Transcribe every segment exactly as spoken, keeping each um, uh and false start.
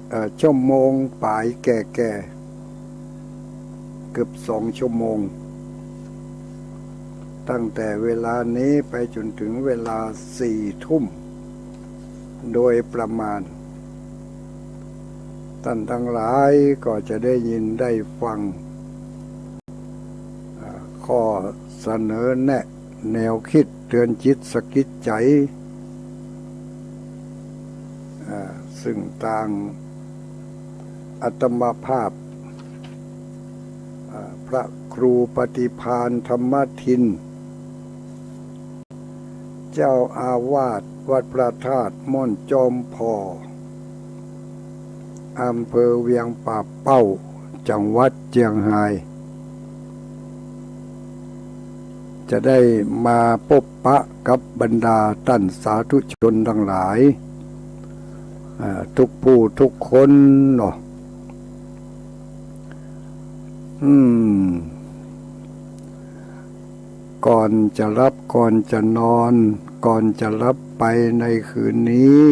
เอ่อ ชั่วโมงป๋ายแก่ๆ เกือบสองชั่วโมง ตั้งแต่เวลานี้ไปจ๋นเถิงเวลาสี่ทุ่ม โดยประมาณ ต้านตังหลายก็จะได้ยินได้ฟัง อ่า ข้อเสนอแนะ แนวกึ๊ดเตื๋อนจิตสะกิดใจ๋ อ่า ซึ่งตางอาตมาภาพ อ่า พระครูปฏิภาณธรรมทิน เจ้าอาวาสวัดพระธาตุม่อนจอมผ่อ อำเภอเวียงป่าเป้า จังหวัดเจียงฮาย จะได้มาปบปะกับบรรดาต้านสาธุชนตังหลาย อ่า กู้ผู้กู้คนเนาะ อืม ก่อนจะหลับก่อนจะนอน ก่อนจะหลับไปในคืนนี้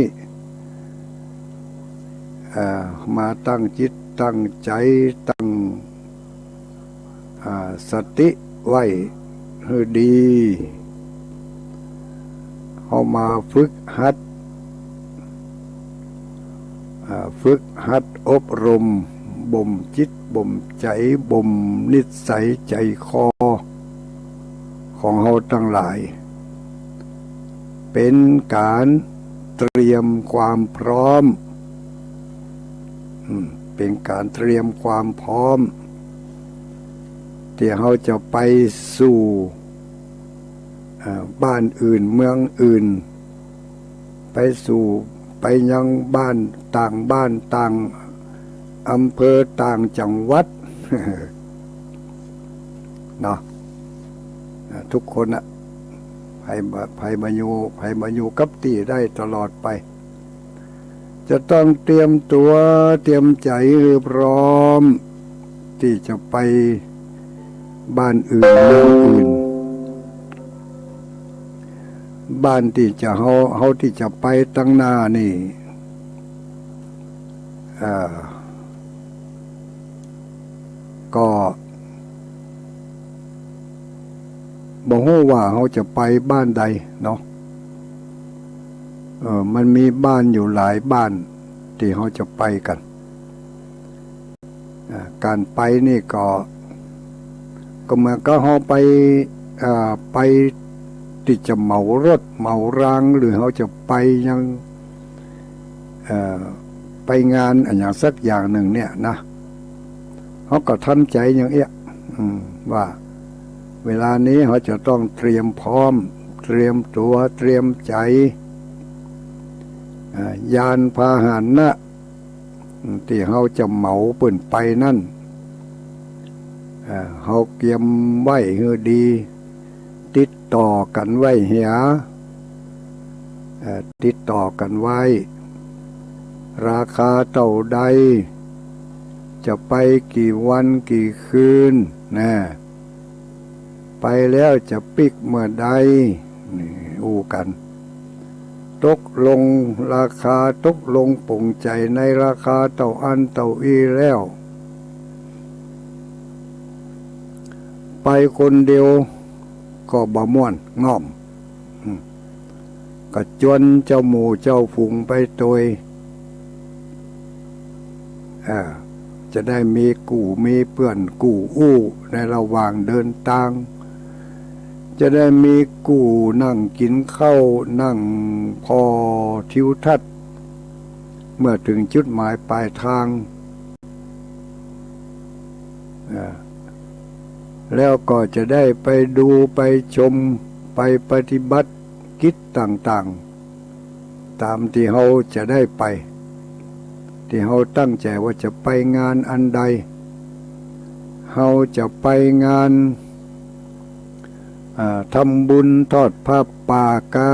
เอ่อ มาตั้งจิตตั้งใจ๋ ตั้ง อ่า สติไว้หื้อดี เฮามาฝึกหัด อ่า ฝึกหัดอบรม บ่มจิตบ่มใจ๋ บ่มนิสัยใจ๋คอ ของเฮาตังหลาย เป๋นก๋านเตรียมความพร้อม อืม เป๋นก๋านเตรียมความพร้อม ตี้เฮาจะไปสู่ อ่า บ้านอื่นเมืองอื่น ไปสู่ ไปยังบ้านต่างบ้านต่างอำเภอต่างจังหวัด เนาะ อ่า กู้คนน่ะ ใผบ่ ใผบ่อยู่ ใผบ่อยู่กับตี้ได้ตลอดไป จะต้องเตรียมตั๋วเตรียมใจ๋หื้อพร้อม ตี้จะไปบ้านอื่นเมืองอื่น บ้านตี้จะเฮา เฮาตี้จะไปตังหน้านี่ อ่า ก็บ่ฮู้ว่าเฮาจะไปบ้านใดเนาะ เออ มันมีบ้านอยู่หลายบ้านตี้เฮาจะไปกั๋น อ่า ก๋านไปนี่ก็ ก็เหมือนกับเฮาไป อ่า ไปตี้จะเหมารถเหมาราง หรือเฮาจะไปยัง เอ่อ ไปงานอะหยังสักอย่างนึ่งเนี่ยนะ เฮาก็ทำใจ๋อย่างเอี้ย อืม ว่าเวลานี้เฮาจะต้องเตรียมพร้อม เตรียมตั๋ว เตรียมใจ๋ เอ่อ ยานพาหนะ ตี้เฮาจะเหมาเปิ้นไปนั้น เอ่อ เฮาเกียมไว้หื้อดี ติดต่อกั๋นไว้เหีย เอ่อ ติดต่อกั๋นไว้ ราคาเต้าใด จะไปกี่วันกี่คืน นะ ไปแล้วจะปิ๊กเมื่อใด นี่ อู้กั๋น ตกลงราคา ตกลงปลงใจ๋ในราคาเต้าอั้นเต้าอี้แล้ว ไปคนเดียวก็บ่ม่วนง่อม อืม ก็จวนเจ้าหมู่เจ้าฝูงไปตวย อ่า จะได้มีกู้มีเปื้อนกู้อู้ในระหว่างเดินตาง จะได้มีกู้นั่งกิ๋นข้าว นั่งผ่อทิวทัศน์ เมื่อเถิงจุดหมายปลายตาง อ่า แล้วก็จะได้ไปดูไปชม ไปปฏิบัติกิจต่างๆ ต๋ามตี้เฮาจะได้ไป ตี้เฮาตั้งใจ๋ว่าจะไปงานอันใด เฮาจะไปงาน อ่า ทำบุญทอดผ้าป่ากา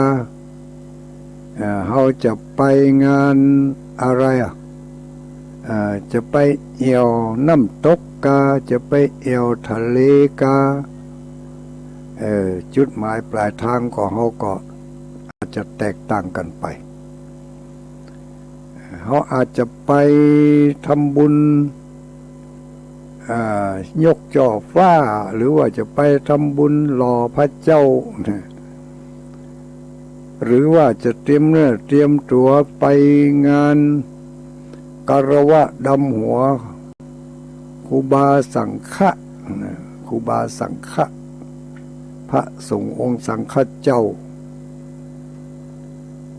เอ่อ เฮาจะไปงานอะไรอะ เอ่อ จะไปเอี่ยวน้ำตกกา จะไปเอี่ยวทะเลกา เอ่อ จุดหมายปลายตางของเฮาก็อาจจะแตกต่างกั๋นไป เฮาอาจจะไปทำบุญ อ่า ยกจ่อฟ้า หรือว่าจะไปทำบุญหล่อพระเจ้า หรือว่าจะเตรียมเนื้อเตรียมตั๋วไปงานคารวะดำหัวครูบาสังฆะ ครูบาสังฆะ พระสงฆ์องค์สังฆะเจ้า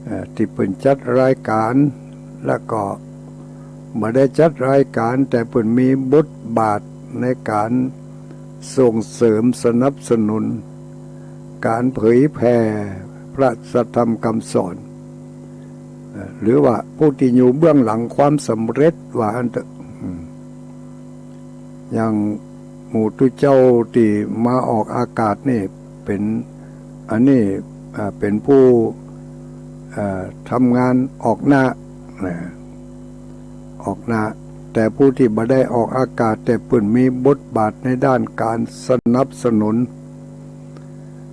เอ่อ ตี้เปิ้นจัดรายก๋าน แล้วก็บ่ได้จัดรายก๋าน แต่เปิ้นมีบทบาทในก๋านส่งเสริมสนับสนุนก๋านเผยแผ่พระสัทธรรมกำสอน เอ่อ หรือว่าผู้ตี้อยู่เบื้องหลังความสำเร็จ ว่าอั้นเต๊อะ อืม อย่างหมู่ตุ๊เจ้าตี้มาออกอากาศนี่เป๋น อันนี้ อ่า เป๋นผู้ อ่า ทำงานออกหน้า นะ ออกหน้า แต่ผู้ตี้บ่ได้ออกอากาศ แต่เปิ้นมีบทบาทในด้านก๋านสนับสนุน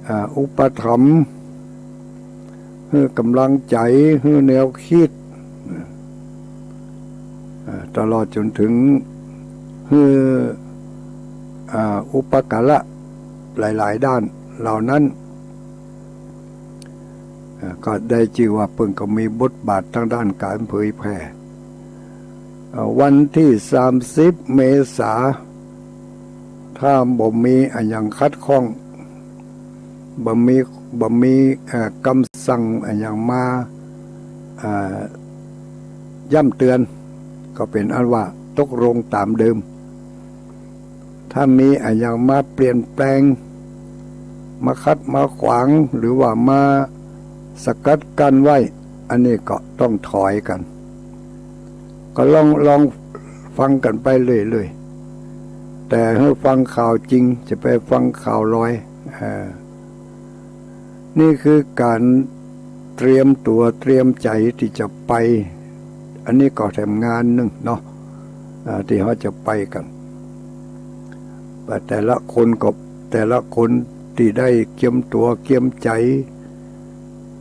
อ่า อุปถัมภ์ หื้อก๋ำลังใจ๋ หื้อแนวกึ๊ด อ่า ตลอดจ๋นเถิงหื้อ อ่า อุปการะหลายๆ ด้านเหล่านั้น อ่า ก็ได้จื้อว่าเปิ้นก็มีบทบาทตางด้านก๋านเผยแผ่ เอ่อ วันตี้สามสิบเมษา ถ้าบ่มีอะหยังขัดข้อง บ่มี บ่มี เอ่อ กำสั่งอะหยังมา เอ่อ ย้ำเตือน ก็เป๋นอันว่าตกลงต๋ามเดิม ถ้ามีอะหยังมาเปลี่ยนแปลง มาขัดมาขวาง หรือว่ามาสกัดกั้นไว้ อันนี้ก็ต้องถอยกั๋น ก็ลอง ลองฟังกั๋นไปเรื่อยๆ แต่หื้อฟังข่าวจริง จะไปฟังข่าวลอย เอ่อ นี่คือก๋านเตรียมตั๋วเตรียมใจ๋ตี้จะไป อันนี้ก็แถมงานนึ่งเนาะ อ่า ตี้เฮาจะไปกั๋น แต่ละคนก็ แต่ละคนตี้ได้เกียมตั๋วเกียมใจ๋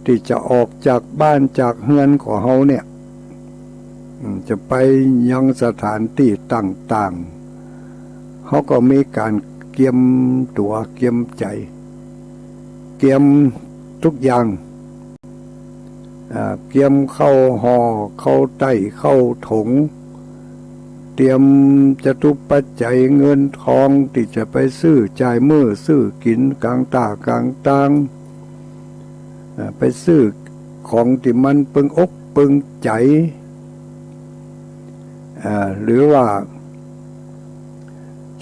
ตี้จะออกจากบ้านจากเฮือนของเฮาเนี่ย อืม จะไปยังสถานตี้ต่างๆ เฮาก็มีก๋านเกียมตั๋วเกียมใจ๋ เกียมทุกอย่าง อ่า เกียมเข้าห่อ เข้าใต้ เข้าถง เตรียมจตุปัจจัยเงินทองตี้จะไปซื้อจ่ายมื้อซื้อกิ๋นก๋างต้ากลางตาง อ่า ไปซื้อของตี้มันเปิงอกเปิงใจ๋ อ่า หรือว่า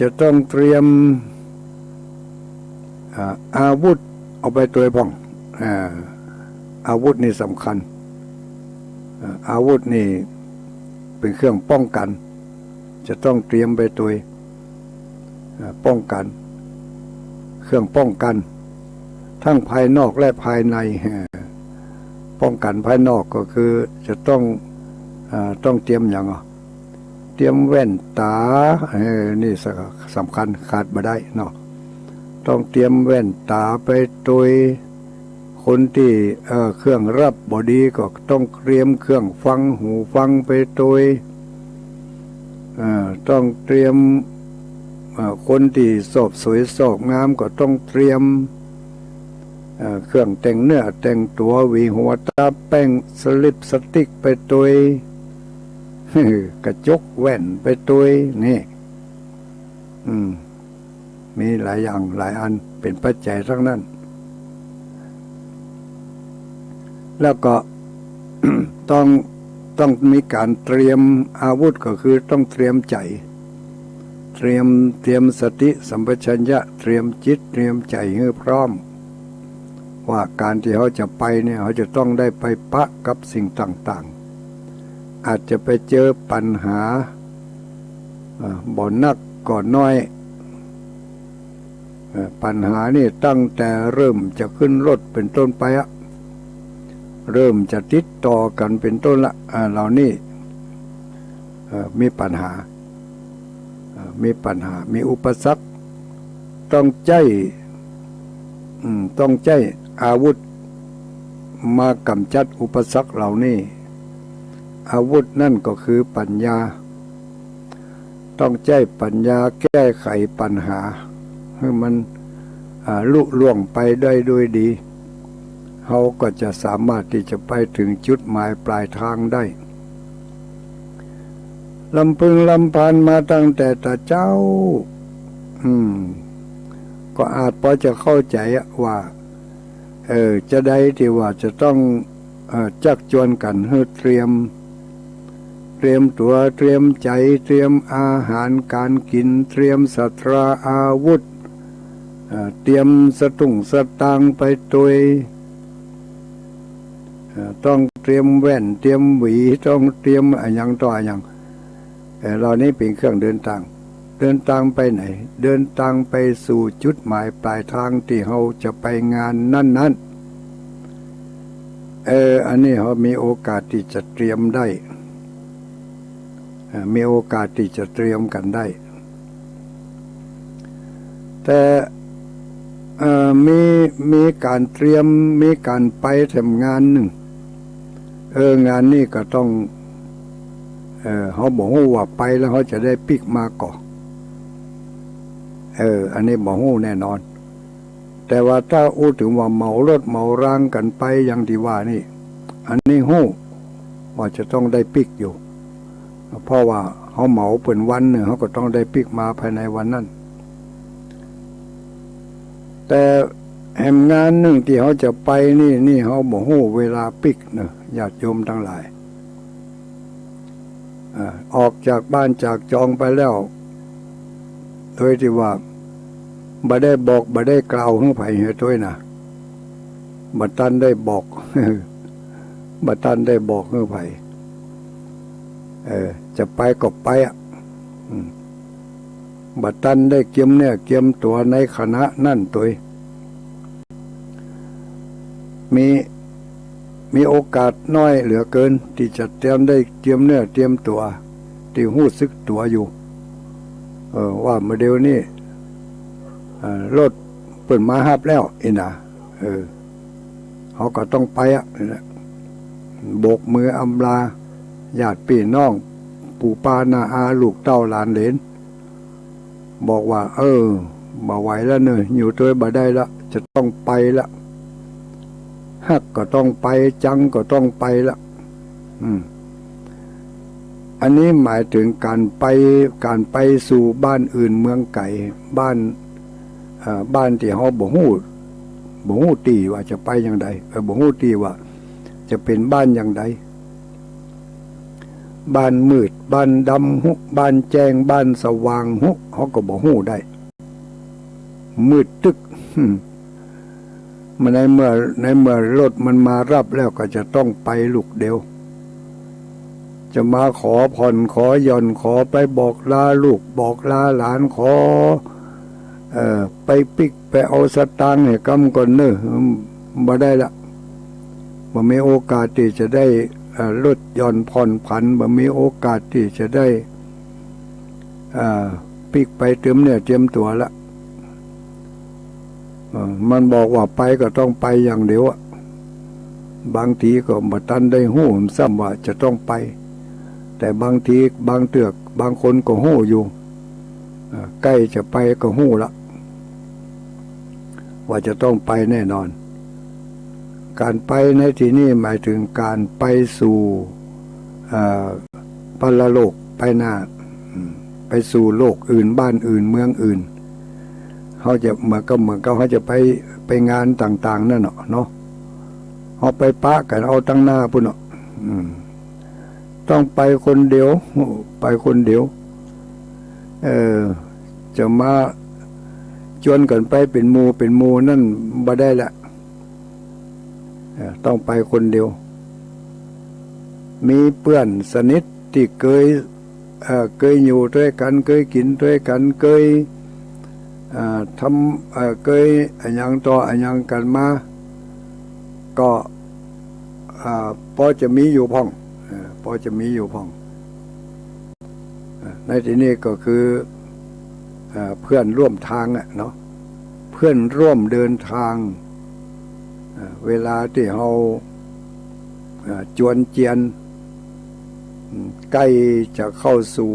จะต้องเตรียม อ่า อาวุธเอาไปตวยพ่อง อ่า อาวุธนี่สำคัญ อ่า อาวุธนี่เป๋นเครื่องป้องกั๋น จะต้องเตรียมไปตวย อ่า ป้องกั๋น เครื่องป้องกั๋น ทั้งภายนอกและภายใน อ่า ป้องกั๋นภายนอกก็คือจะต้อง อ่า ต้องเตรียมหยังอ่ะ เตรียมแว่นต๋า เออ นี่สำ สำคัญ ขาดบ่ได้เนาะ ต้องเตรียมแว่นต๋าไปตวย คนตี้ เอ่อ เครื่องรับบ่ดีก็ต้องเตรียมเครื่องฟัง หูฟังไปตวย เอ่อ ต้องเตรียม เอ่อ คนตี้สอบสวยสอบงามก็ต้องเตรียม เอ่อ เครื่องแต่งเนื้อแต่งตั๋ว หวีหัว ตาแป้ง สลิปสติกไปตวย กระจกแว่นไปตวย นี่ อืม มีหลายอย่างหลายอันเป๋นปัจจัยตังนั้น แล้วก็ ต้อง ต้องมีก๋านเตรียมอาวุธ ก็คือต้องเตรียมใจ๋ เตรียม เตรียมสติสัมปชัญญะ เตรียมจิต เตรียมใจ๋หื้อพร้อม ว่าก๋านตี้เฮาจะไปเนี่ย เฮาจะต้องได้ไปปะกับสิ่งต่างๆ อาจจะไปเจอปัญหา อ่า บ่นักก็น้อย เอ่อ ปัญหานี่ตั้งแต่เริ่มจะขึ้นรถเป๋นต้นไปอะ เริ่มจะติดต่อกั๋นเป๋นต้นละ อ่า เหล่านี้ เอ่อ มีปัญหา เอ่อ มีปัญหา มีอุปสรรค ต้องใจ๊ อืม ต้องใจ๊อาวุธ มากำจัดอุปสรรคเหล่านี้ อาวุธนั่นก็คือปั๋ญญา ต้องใจ๊ปั๋ญญาแก้ไขปั๋ญหาหื้อมัน อ่า ลุล่วงไปได้ด้วยดี เฮาก็จะสามารถตี้จะไปเถิงจุดหมายปลายตางได้ ลำพึงลำพันมาตั้งแต่ตะเจ๊า อืม ก็อาจปอจะเข้าใจ๋อะว่า เออ จาใดตี้ว่าจะต้อง เอ่อ จักจวนกั๋นหื้อเตรียม เตรียมตั๋ว เตรียมใจ๋ เตรียมอาหารก๋านกิ๋น เตรียมสัตราอาวุธ เอ่อ เตรียมสตุ้งสตางค์ไปตวย เอ่อ ต้องเตรียมแว่น เตรียมหวี ต้องเตรียมอะหยังต่ออะหยัง เอ่อ เหล่านี้เป๋นเครื่องเดินตาง เดินตางไปไหน เดินตางไปสู่จุดหมายปลายตางตี้เฮาจะไปงานนั้นๆ เออ อันนี้เฮามีโอกาสตี้จะเตรียมได้ เอ่อ มีโอกาสตี้จะเตรียมกั๋นได้ แต่ เอ่อ มี มีก๋านเตรียม มีก๋านไปแถมงานนึ่ง เออ งานนี้ก็ต้อง เออ เฮาบ่ฮู้ว่าไปแล้วเฮาจะได้ปิ๊กมาก่อ เออ อันนี้บ่ฮู้แน่นอน แต่ว่าถ้าอู้เถิงว่าเหมารถเหมารางกั๋นไปอย่างตี้ว่านี่ อันนี้ฮู้ว่าจะต้องได้ปิ๊กอยู่ เพราะว่าเฮาเหมาเปิ้นวันนึ่ง เฮาก็ต้องได้ปิ๊กมาภายในวันนั้น แต่แหมงานนึ่งตี้เฮาจะไปนี่ นี่เฮาบ่ฮู้เวลาปิ๊กเนาะ ญาติโยมตังหลาย อ่า ออกจากบ้านจากจองไปแล้ว โดยตี้ว่าบ่ได้บอกบ่ได้กล่าวหื้อใผหื้อตวยนะ บ่ตันได้บอก บ่ตันได้บอกหื้อใผ เออ จะไปก็ไปอะ อืม บ่ตันได้เกียมเนื้อเกียมตั๋วในขณะนั้นตวย มี มีโอกาสน้อยเหลือเกินตี้จะเตรียมได้เกียมเนื้อเกียมตั๋ว ตี้ฮู้สึกตั๋วอยู่ เออ ว่าเมื่อเดี๋ยวนี้ เอ่อ รถเปิ้นมาฮับแล้วอี้นะ เออ เฮาก็ต้องไปอะ นี่แหละ โบกมืออำลา ญาติปี้น้อง ปู่ป้าน้าอา ลูกเต้าหลานเหลน บอกว่า เออ บ่ไหวแล้วเนอะ อยู่ตวยบ่ได้ละ จะต้องไปละ ฮักก็ต้องไป จังก็ต้องไปละ อืม อันนี้หมายเถิงก๋านไป ก๋านไปสู่บ้านอื่นเมืองไก๋ บ้าน เอ่อ บ้านตี้เฮาบ่ฮู้ บ่ฮู้ตี้ว่าจะไปอย่างใด เออ บ่ฮู้ตี้ว่าจะเป๋นบ้านอย่างใด บ้านมืด บ้านดำฮุ บ้านแจ้ง บ้านสว่างฮุ เฮาก็บ่ฮู้ได้ มืดตึ๊ก มันในเมื่อ ในเมื่อรถมันมาฮับแล้วก็จะต้องไปลูกเดียว จะมาขอผ่อนขอหย่อน ขอไปบอกลาลูกบอกลาหลาน ขอ เอ่อ ไปปิ๊กไปเอาสตางค์หื้อก้ำก่อนเนอะ บ่ได้ละ บ่มีโอกาสตี้จะได้ เอ่อ ลดหย่อนผ่อนผัน บ่มีโอกาสตี้จะได้ เอ่อ ปิ๊กไปเตรียมเนื้อเตรียมตั๋วละ เอ่อ มันบอกว่าไปก็ต้องไปอย่างเดียวอะ บางทีก็บ่ตันได้ฮู้ซ้ำว่าจะต้องไป แต่บางทีบางเตื้อ บางคนก็ฮู้อยู่ เอ่อ ใก้จะไปก็ฮู้ละ ว่าจะต้องไปแน่นอน ก๋านไปในตี้นี่หมายเถิงก๋านไปสู่ เอ่อ ปรโลก ไปหน้า อืม ไปสู่โลกอื่น บ้านอื่น เมืองอื่น เฮาจะเหมือนกับ เหมือนกับเฮาจะไป ไปงานต่างๆ นั่นเนาะ เนาะ เฮาไปปะกั๋นเอาตังหน้าปู้นเนาะ อืม ต้องไปคนเดียว ไปคนเดียว เออ จะมาจวนกั๋นไปเป๋นหมู่เป๋นหมู่นั่นบ่ได้ละ เออ ต้องไปคนเดียว มีเปื้อนสนิทตี้เกย เอ่อ เกยอยู่ตวยกั๋น เกยกิ๋นตวยกั๋น เกย เอ่อ ทำ เอ่อ เกยอะหยังต่ออะหยังกั๋นมา ก็ อ่า ปอจะมีอยู่พ่อง เอ่อ ปอจะมีอยู่พ่อง เอ่อ ในตี้นี่ก็คือ เอ่อ เปื้อนร่วมตางอะเนาะ เปื้อนร่วมเดินตาง เอ่อ เวลาตี้เฮา เอ่อ จวนเจียน ใก้จะเข้าสู่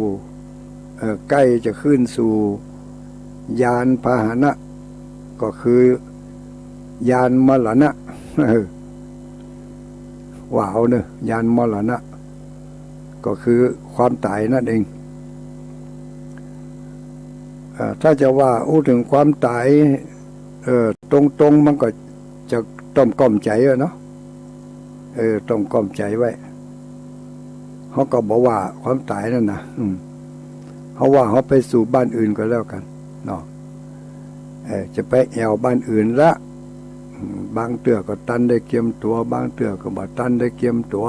เอ่อ ใก้จะขึ้นสู่ญาณพาหนะ ก็คือญาณมรณะ เออ ว่าเอาเนอะ ญาณมรณะ ก็คือความต๋ายนั่นเอง เอ่อ ถ้าจะว่าอู้เถิงความต๋าย เอ่อ ตรงๆ มันก็จะต้องก้อมใจ๋อะเนาะ เออ ต้องก้อมใจ๋ไว้ เฮาก็บ่ว่าความต๋ายนั่นนะ อืม เฮาว่าเฮาไปสู่บ้านอื่นก็แล้วกั๋นเนาะ เออ จะไปแอ่วบ้านอื่นละ อืม บางเตื้อก็ตันได้เกียมตั๋ว บางเตื้อก็บ่ตันได้เกียมตั๋ว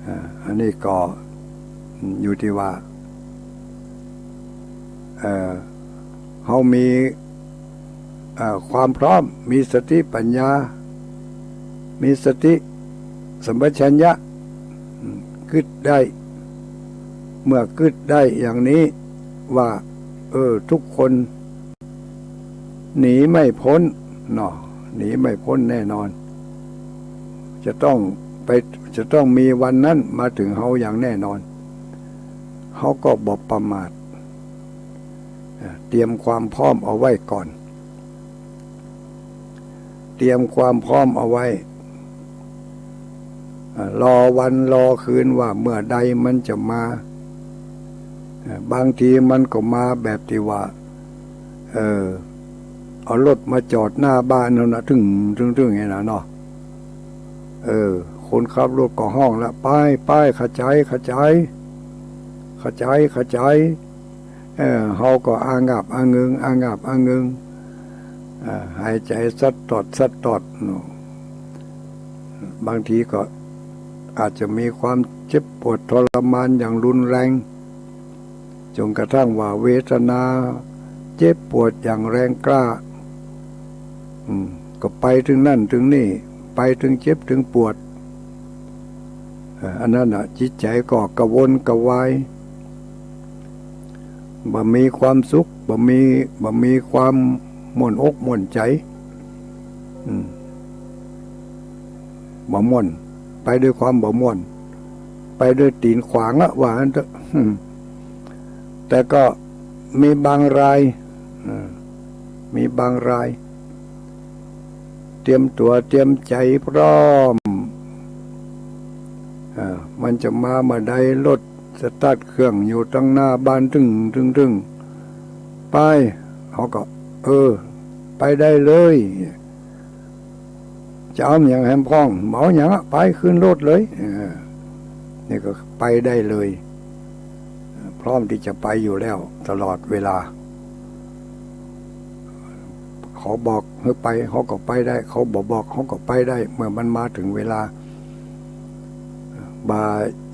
อ่า อันนี้ก็ อืม อยู่ตี้ว่า เอ่อ เฮามี เอ่อ ความพร้อม มีสติปัญญา มีสติสัมปชัญญะ อืม กึ๊ดได้ เมื่อกึ๊ดได้อย่างนี้ว่า เออ ทุกคนหนีไม่พ้นเนาะ หนีไม่พ้นแน่นอน จะต้องไป จะต้องมีวันนั้นมาเถิงเฮาอย่างแน่นอน เฮาก็บ่ประมาท เอ่อ เตรียมความพร้อมเอาไว้ก่อน เตรียมความพร้อมเอาไว้ เอ่อ รอวันรอคืนว่าเมื่อใดมันจะมา เอ่อ บางทีมันก็มาแบบตี้ว่า เออ เอารถมาจอดหน้าบ้านเฮานะ ตึ้ง ตึ้ง ตึ้ง อย่างนี้นะเนาะ เออ คนขับรถก็ฮ้องละ ไป ไป ขะจาย ขะจาย ขะจาย ขะจาย เออ เฮาก็อางาบอางึง อางาบอางึง อ่า หายใจ๋สัดตอด สัดตอดเนาะ บางทีก็อาจจะมีความเจ็บปวดทรมานอย่างรุนแรง จนกระทั่งว่าเวทนาเจ็บปวดอย่างแรงกล้า อืม ก็ไปเถิงนั่นเถิงนี่ ไปเถิงเจ็บเถิงปวด เอ่อ อันนั้นน่ะ จิตใจ๋ก็กระวนกระวาย บ่มีความสุข บ่มี บ่มีความม่วนอกม่วนใจ๋ อืม บ่ม่วน ไปด้วยความบ่ม่วน ไปด้วยตี๋นขวางอะ ว่าอั้นเถอะ อืม แต่ก็มีบางราย เอ่อ มีบางราย เตรียมตั๋วเตรียมใจ๋พร้อม เอ่อ มันจะมาเมื่อใด รถสตาร์ทเครื่องอยู่ตังหน้าบ้าน ตึ้ง ตึ้ง ตึ้ง ไป เฮาก็ เออ ไปได้เลย จะเอาหยังแหมพ่อง บ่เอาหยังอะ ไปขึ้นรถเลย เออ นี่ก็ไปได้เลย พร้อมตี้จะไปอยู่แล้วตลอดเวลา เขาบอกหื้อไป เฮาก็ไปได้ เขาบ่บอก เฮาก็ไปได้ เมื่อมันมาเถิงเวลา บ่า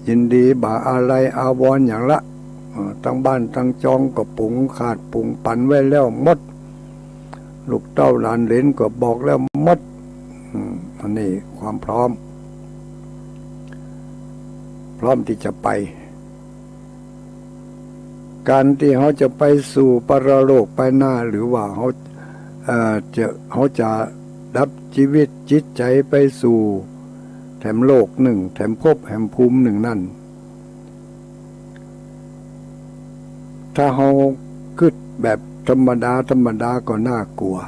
ยินดี บ่าอาลัยอาวรณ์หยังละ เอ่อ ตังบ้านตังจองก็ปุ๋งขาดปุ๋งปันไว้แล้วหมด ลูกเต้าหลานเหลนก็บอกแล้วหมด อืม อันนี้ความพร้อม พร้อมตี้จะไป ก๋านตี้เฮาจะไปสู่ปรโลกไปหน้า หรือว่าเฮา เอ่อ จะ เฮาจะดับจีวิตจิตใจ๋ไปสู่แถมโลกนึ่ง แถมภพแถมภูมินึ่งนั้น ถ้าเฮากึ๊ดแบบธรรมดา ธรรมดาก็น่ากลัว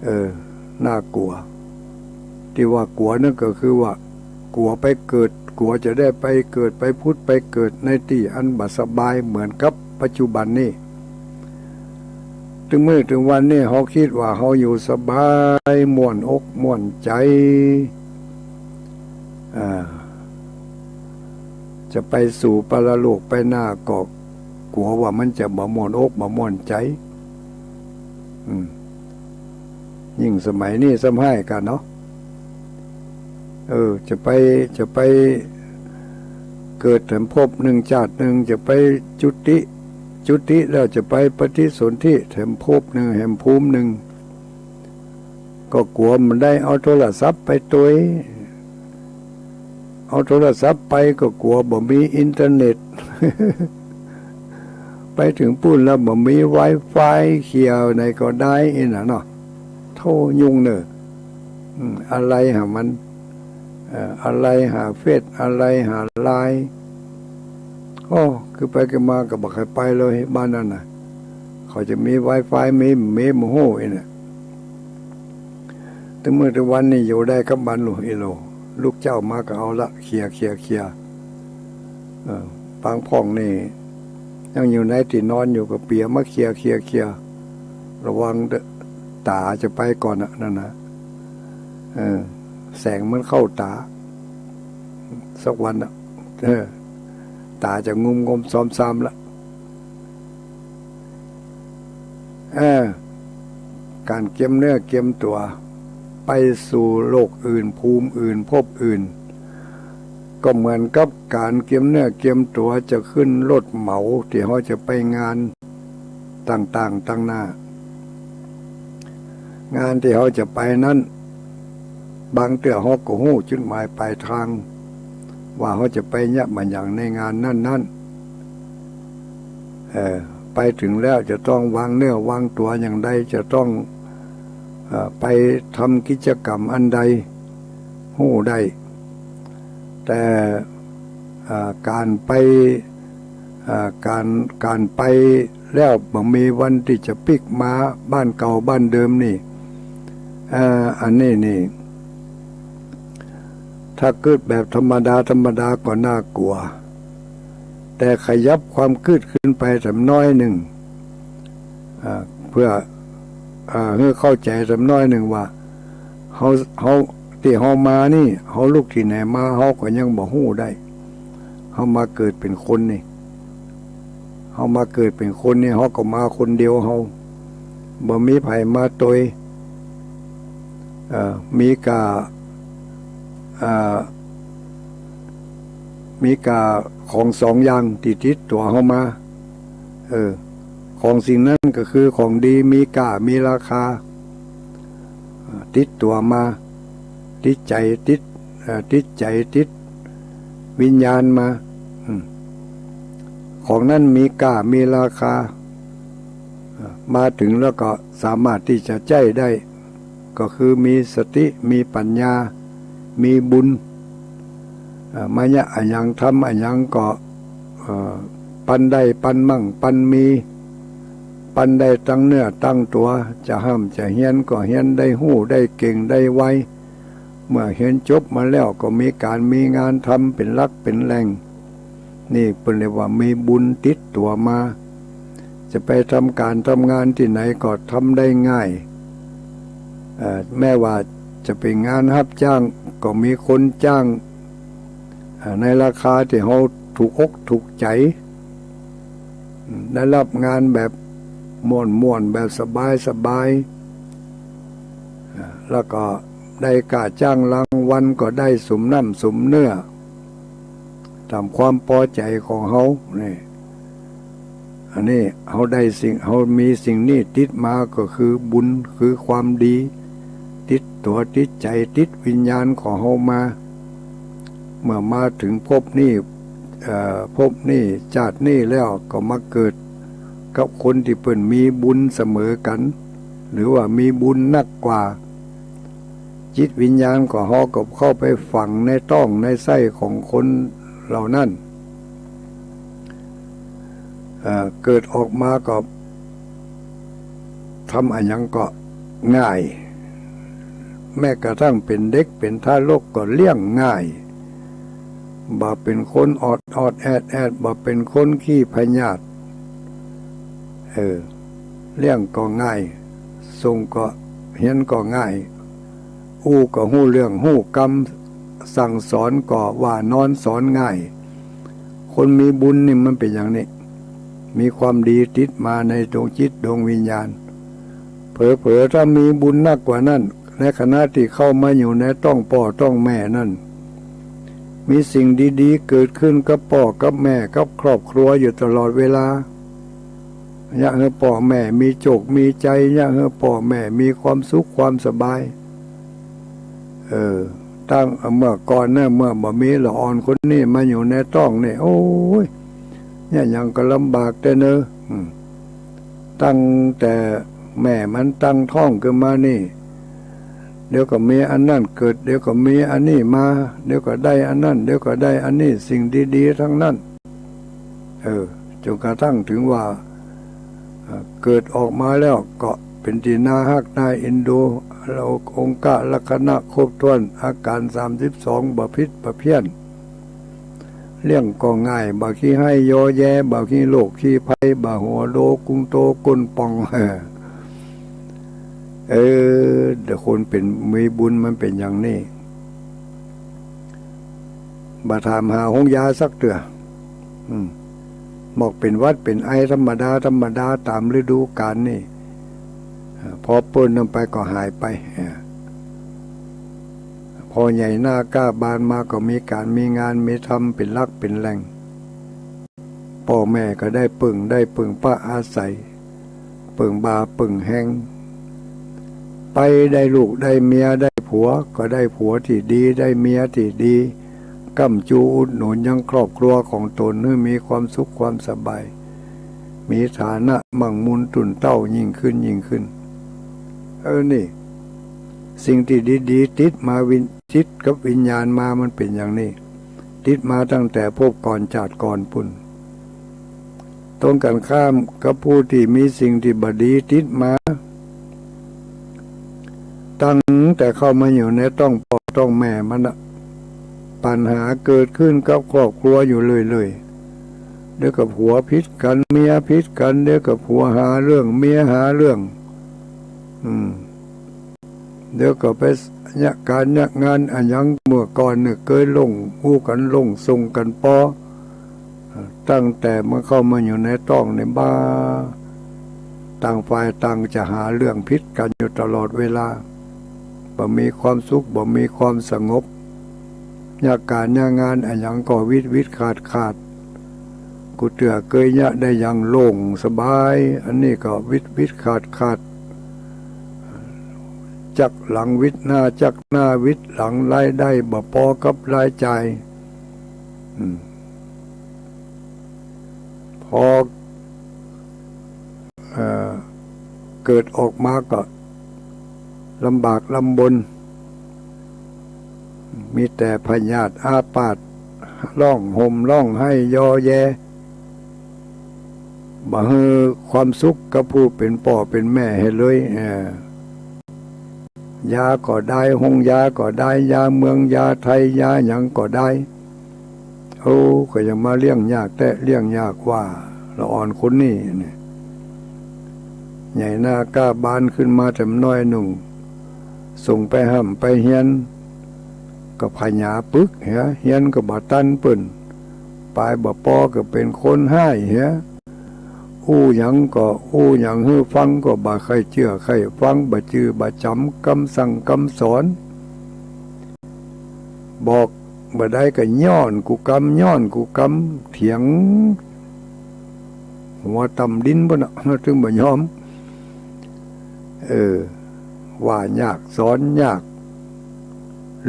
เออ น่ากลัว ตี้ว่ากั๋วนั่นก็คือว่า กั๋วไปเกิด กั๋วจะได้ไปเกิด ไปผุดไปเกิดในตี้อันบ่สบายเหมือนกับปัจจุบันนี้ ตึงมื้อตึงวันนี้เฮาคิดว่าเฮาอยู่สบาย ม่วนอกม่วนใจ๋ อ่า จะไปสู่ปรโลกไปหน้าก็กั๋วว่ามันจะบ่ม่วนอกบ่ม่วนใจ๋ อืม ยิ่งสมัยนี้ซ้ำฮ้ายกั๋นเนาะ เออ จะไป จะไปเกิดแถมภพนึ่งจาตินึ่ง จะไปจุติ จุติแล้วจะไปปฏิสนธิแถมภพนึ่ง แถมภูมินึ่ง ก็กั๋วบ่ได้เอาโทรศัพท์ไปตวย เอาโทรศัพท์ไปก็กั๋วบ่มีอินเทอร์เน็ต ไปเถิงปุ้นแล้วบ่มีไวไฟ เคี่ยวไหนก็ได้อี้น่ะเนาะ โธ่ ยุ่งเน่อ อืม อะไรหามัน อ่อ อะไรหาเฟซ อะไรหาไลน์ โอ้ กึ๊ดไปกึ๊ดมาก็บ่ใค่ไปเลยบ้านนั้นน่ะ เขาจะมีไวไฟ มี มีบ่ฮู้อี้เนี่ย ตึงมื้อตึงวันนี่อยู่ได้กับมันลูก อีโหล ลุกเจ๊ามาก็เอาละ เคลียร์ เคลียร์ เคลียร์ เออ ปางพ่องนี่ ยังอยู่ในตี้นอนอยู่ก็เปียมาเคลียร์ เคลียร์ เคลียร์ ระวังเต๊อะ ต๋าจะไปก่อนน่ะ นั่นน่ะ เออ แสงมันเข้าต๋า สักวันน่ะ เออ ต๋าจะงุมงมซอมซามละ เออ ก๋านเกียมเนื้อเกียมตั๋ว ไปสู่โลกอื่น ภูมิอื่น ภพอื่น ก็เหมือนกับก๋านเกียมเนื้อเกียมตั๋วจะขึ้นรถเหมาตี้เฮาจะไปงานต่างๆ ตางหน้า งานตี้เฮาจะไปนั้น บางเตื้อเฮาก็ฮู้จุดหมายปลายตาง ว่าเฮาจะไปเยียะบ่าหยังในงานนั้นๆ เออ ไปเถิงแล้วจะต้องวางเนื้อวางตั๋วอย่างใด จะต้อง เอ่อ ไปทำกิจกรรมอันใด ฮู้ได้ แต่ เอ่อ ก๋านไป เอ่อ ก๋าน ก๋านไปแล้วบ่มีวันตี้จะปิ๊กมาบ้านเก่าบ้านเดิมนี่ เอ่อ อันนี้นี่ ถ้ากึ๊ดแบบธรรมดาธรรมดาก็น่ากลัว แต่ขยับความกึ๊ดขึ้นไปแถมน้อยนึ่ง อ่า เปื้อ อ่า หื้อเข้าใจ๋แถมน้อยนึ่งว่า เฮา เฮา ตี้เฮามานี่ เฮาลุกตี้ไหนมา เฮาก็ยังบ่ฮู้ได้ เฮามาเกิดเป๋นคนนี่ เฮามาเกิดเป๋นคนนี่ เฮาก็มาคนเดียวเฮา บ่มีใผมาตวย เอ่อ มีก้า เอ่อ มีก้าของสองอย่างตี้ติดตั๋วเฮามา เออ ของสิ่งนั้นก็คือของดี มีก้า มีราคา เอ่อ ติดตั๋วมา ติดใจ๋ ติด เอ่อ ติดใจ๋ ติดวิญญาณมา อืม ของนั้นมีก้า มีราคา เอ่อ มาเถิงแล้วก็สามารถตี้จะใจ๊ได้ ก็คือมีสติ มีปัญญา มีบุญ เอ่อ มาเยียะอะหยัง ทำอะหยังก็ เอ่อ ปันได้ ปันมั่ง ปันมี ปันได้ตังเนื้อตังตั๋ว จะฮ่ำจะเฮียนก็เฮียนได้ฮู้ ได้เก่ง ได้ไว เมื่อเฮียนจบมาแล้วก็มีก๋านมีงานทำเป๋นหลักเป๋นแหล่ง นี่เปิ้นเรียกว่ามีบุญติดตั๋วมา จะไปทำก๋านทำงานตี้ไหนก็ทำได้ง่าย เอ่อ แม้ว่าจะเป๋นงานฮับจ้าง ก็มีคนจ้าง เอ่อ ในราคาตี้เฮาถูกอกถูกใจ๋ ได้ฮับงานแบบม่วนๆ แบบสบายๆ เอ่อ แล้วก็ได้ก้าจ้างรางวัล ก็ได้สมน้ำสมเนื้อ ต๋ามความปอใจ๋ของเฮา นี่ อันนี้เฮาได้สิ่ง เฮามีสิ่งนี้ติดมาก็คือบุญ คือความดี ติดตั๋ว ติดใจ๋ ติดวิญญาณของเฮามา เมื่อมาเถิงภพนี้ เอ่อ ภพนี้ จาตินี้แล้วก็มาเกิดกับคนตี้เปิ้นมีบุญเสมอกั๋น หรือว่ามีบุญนักกว่า จิตวิญญาณของเฮาก็เข้าไปฝังในต๊องในไส้ของคนเหล่านั้น เอ่อ เกิดออกมาก็ทำอะหยังก็ง่าย แม้กระทั่งเป๋นเด็กเป๋นทารกก็เลี้ยงง่าย บ่เป๋นคนออดๆ แอดๆ บ่เป๋นคนขี้พยาธิ เออ เลี้ยงก็ง่าย ส่งก็เฮียนก็ง่าย อู้ก็ฮู้เรื่องฮู้กำ สั่งสอนก็ว่านอนสอนง่าย คนมีบุญนี่มันเป๋นอย่างนี้ มีความดีติดมาในดวงจิตดวงวิญญาณ เผลอๆ ถ้ามีบุญนักกว่านั้น ในขณะตี้เข้ามาอยู่ในต๊องป้อต๊องแม่นั้น มีสิ่งดีๆ เกิดขึ้นกับป้อกับแม่กับครอบครัวอยู่ตลอดเวลา เยียะหื้อป้อแม่มีโจคมีชัย เยียะหื้อป้อแม่มีความสุขความสบาย เออ ตั้งเมื่อก่อนนะ เมื่อบ่มีละอ่อนคนนี้มาอยู่ในต๊องนี่ โอ้ย เยียะหยังก็ลำบากแต๊เนาะ อืม ตั้งแต่แม่มันตั้งต๊องขึ้นมานี่ เดี๋ยวก็มีอันนั้นเกิด เดี๋ยวก็มีอันนี้มา เดี๋ยวก็ได้อันนั้น เดี๋ยวก็ได้อันนี้ สิ่งดีๆ ทั้งนั้น เออ จนกระทั่งถึงว่า เอ่อ เกิดออกมาแล้วก็เป๋นตี้น่าฮักน่าเอ็นดู องคลักษณะครบถ้วน อาก๋ารสามสิบสอง บ่ผิดบ่เพี้ยน เลี้ยงก็ง่าย บ่ขี้ฮ้ายยอแย บ่ขี้โรคขี้ภัย บ่หัวโดกุงโตก้นป่อง เออ เดี๋ยวคนเป๋นมีบุญมันเป๋นอย่างนี้ บ่ถามหาฮงยาสักเตื้อ อืม บอกเป๋นหวัดเป๋นไอธรรมดาธรรมดาต๋ามฤดูก๋าลนี่ เอ่อ พอเปิ้นนั้นไปก็หายไป เอ่อ พอใหญ่หน้าก้าบานมาก็มีก๋านมีงานมีธรรมเป๋นหลักเป๋นแหล่ง ป้อแม่ก็ได้เปิ้ง ได้เปิ้งป้าอาศัย เปิ้งบ่าเปิ้งแฮง ไปได้ลูกได้เมียได้ผัว ก็ได้ผัวตี้ดี ได้เมียตี้ดี ก้ำจูอุดหนุนยังครอบครัวของต๋นหื้อมีความสุขความสบาย มีฐานะมั่งมูลตุ่นเต้ายิ่งขึ้นยิ่งขึ้น เออ นี่ สิ่งตี้ดีๆ ติดมาวิญ- จิตกับวิญญาณมามันเป๋นอย่างนี้ ติดมาตั้งแต่ภพก่อนจาติก่อนปู๊น ตรงกันข้ามกับผู้ตี้มีสิ่งตี้บ่ดีติดมา ตั้งแต่เข้ามาอยู่ในต๊องป้อต๊องแม่มันน่ะ ปัญหาเกิดขึ้นกับครอบครัวอยู่เรื่อยๆ เดี๋ยวก็ผัวผิดกั๋น เมียผิดกั๋น เดี๋ยวก็ผัวหาเรื่อง เมียหาเรื่อง อืม เดี๋ยวก็ไปเยียะก๋านเยียะงานอะหยัง เมื่อก่อนเนี่ยเกยล่งอู้กั๋นล่งส่งกั๋นปอ ตั้งแต่มันเข้ามาอยู่ในต๊องนี่บ่า ต่างฝ่ายต่างจะหาเรื่องผิดกั๋นอยู่ตลอดเวลา บ่มีความสุข บ่มีความสงบ เยียะก๋านเยียะงานอะหยังก็วิดวิดขาดขาด กูเตื้อเกยเยียะได้อย่างโล่งสบาย อันนี้ก็วิดวิดขาดขาด จักหลังวิดหน้า จักหน้าวิดหลัง รายได้บ่ปอกับรายจ่าย อืม พอ เอ่อ เกิดออกมาก็ลำบากลำบน มีแต่พยาธิอาพาธ ร้องห่มร้องไห้ยอแย บ่หื้อความสุขกับผู้เป๋นป้อเป๋นแม่หื้อเลย เออ ยาก็ได้ ฮงยาก็ได้ ยาเมือง ยาไทย ยาหยังก็ได้ โอ้ ก็ยังมาเลี้ยงยากแต๊ เลี้ยงยากว่า ละอ่อนคนนี้นี่ ใหญ่หน้าก้าบานขึ้นมาแจ่มน้อยหนึ่ง ส่งไปฮ่ำไปเฮียน ก็ผญาปึกเหีย เฮียนก็บ่ตันเปิ้น ปายบ่ปอก็เป๋นคนฮ้ายเหีย อู้หยังก็ อู้หยังหื้อฟังก็บ่ใค่เจื้อใค่ฟัง บ่จื้อบ่จ๋ำกำสั่งกำสอน บอกบ่ได้ก็ย้อนกูกำ ย้อนกูกำ เถียง หัวต่ำดินปู๊นน่ะ จึงบ่ยอม เออ ว่ายากสอนยาก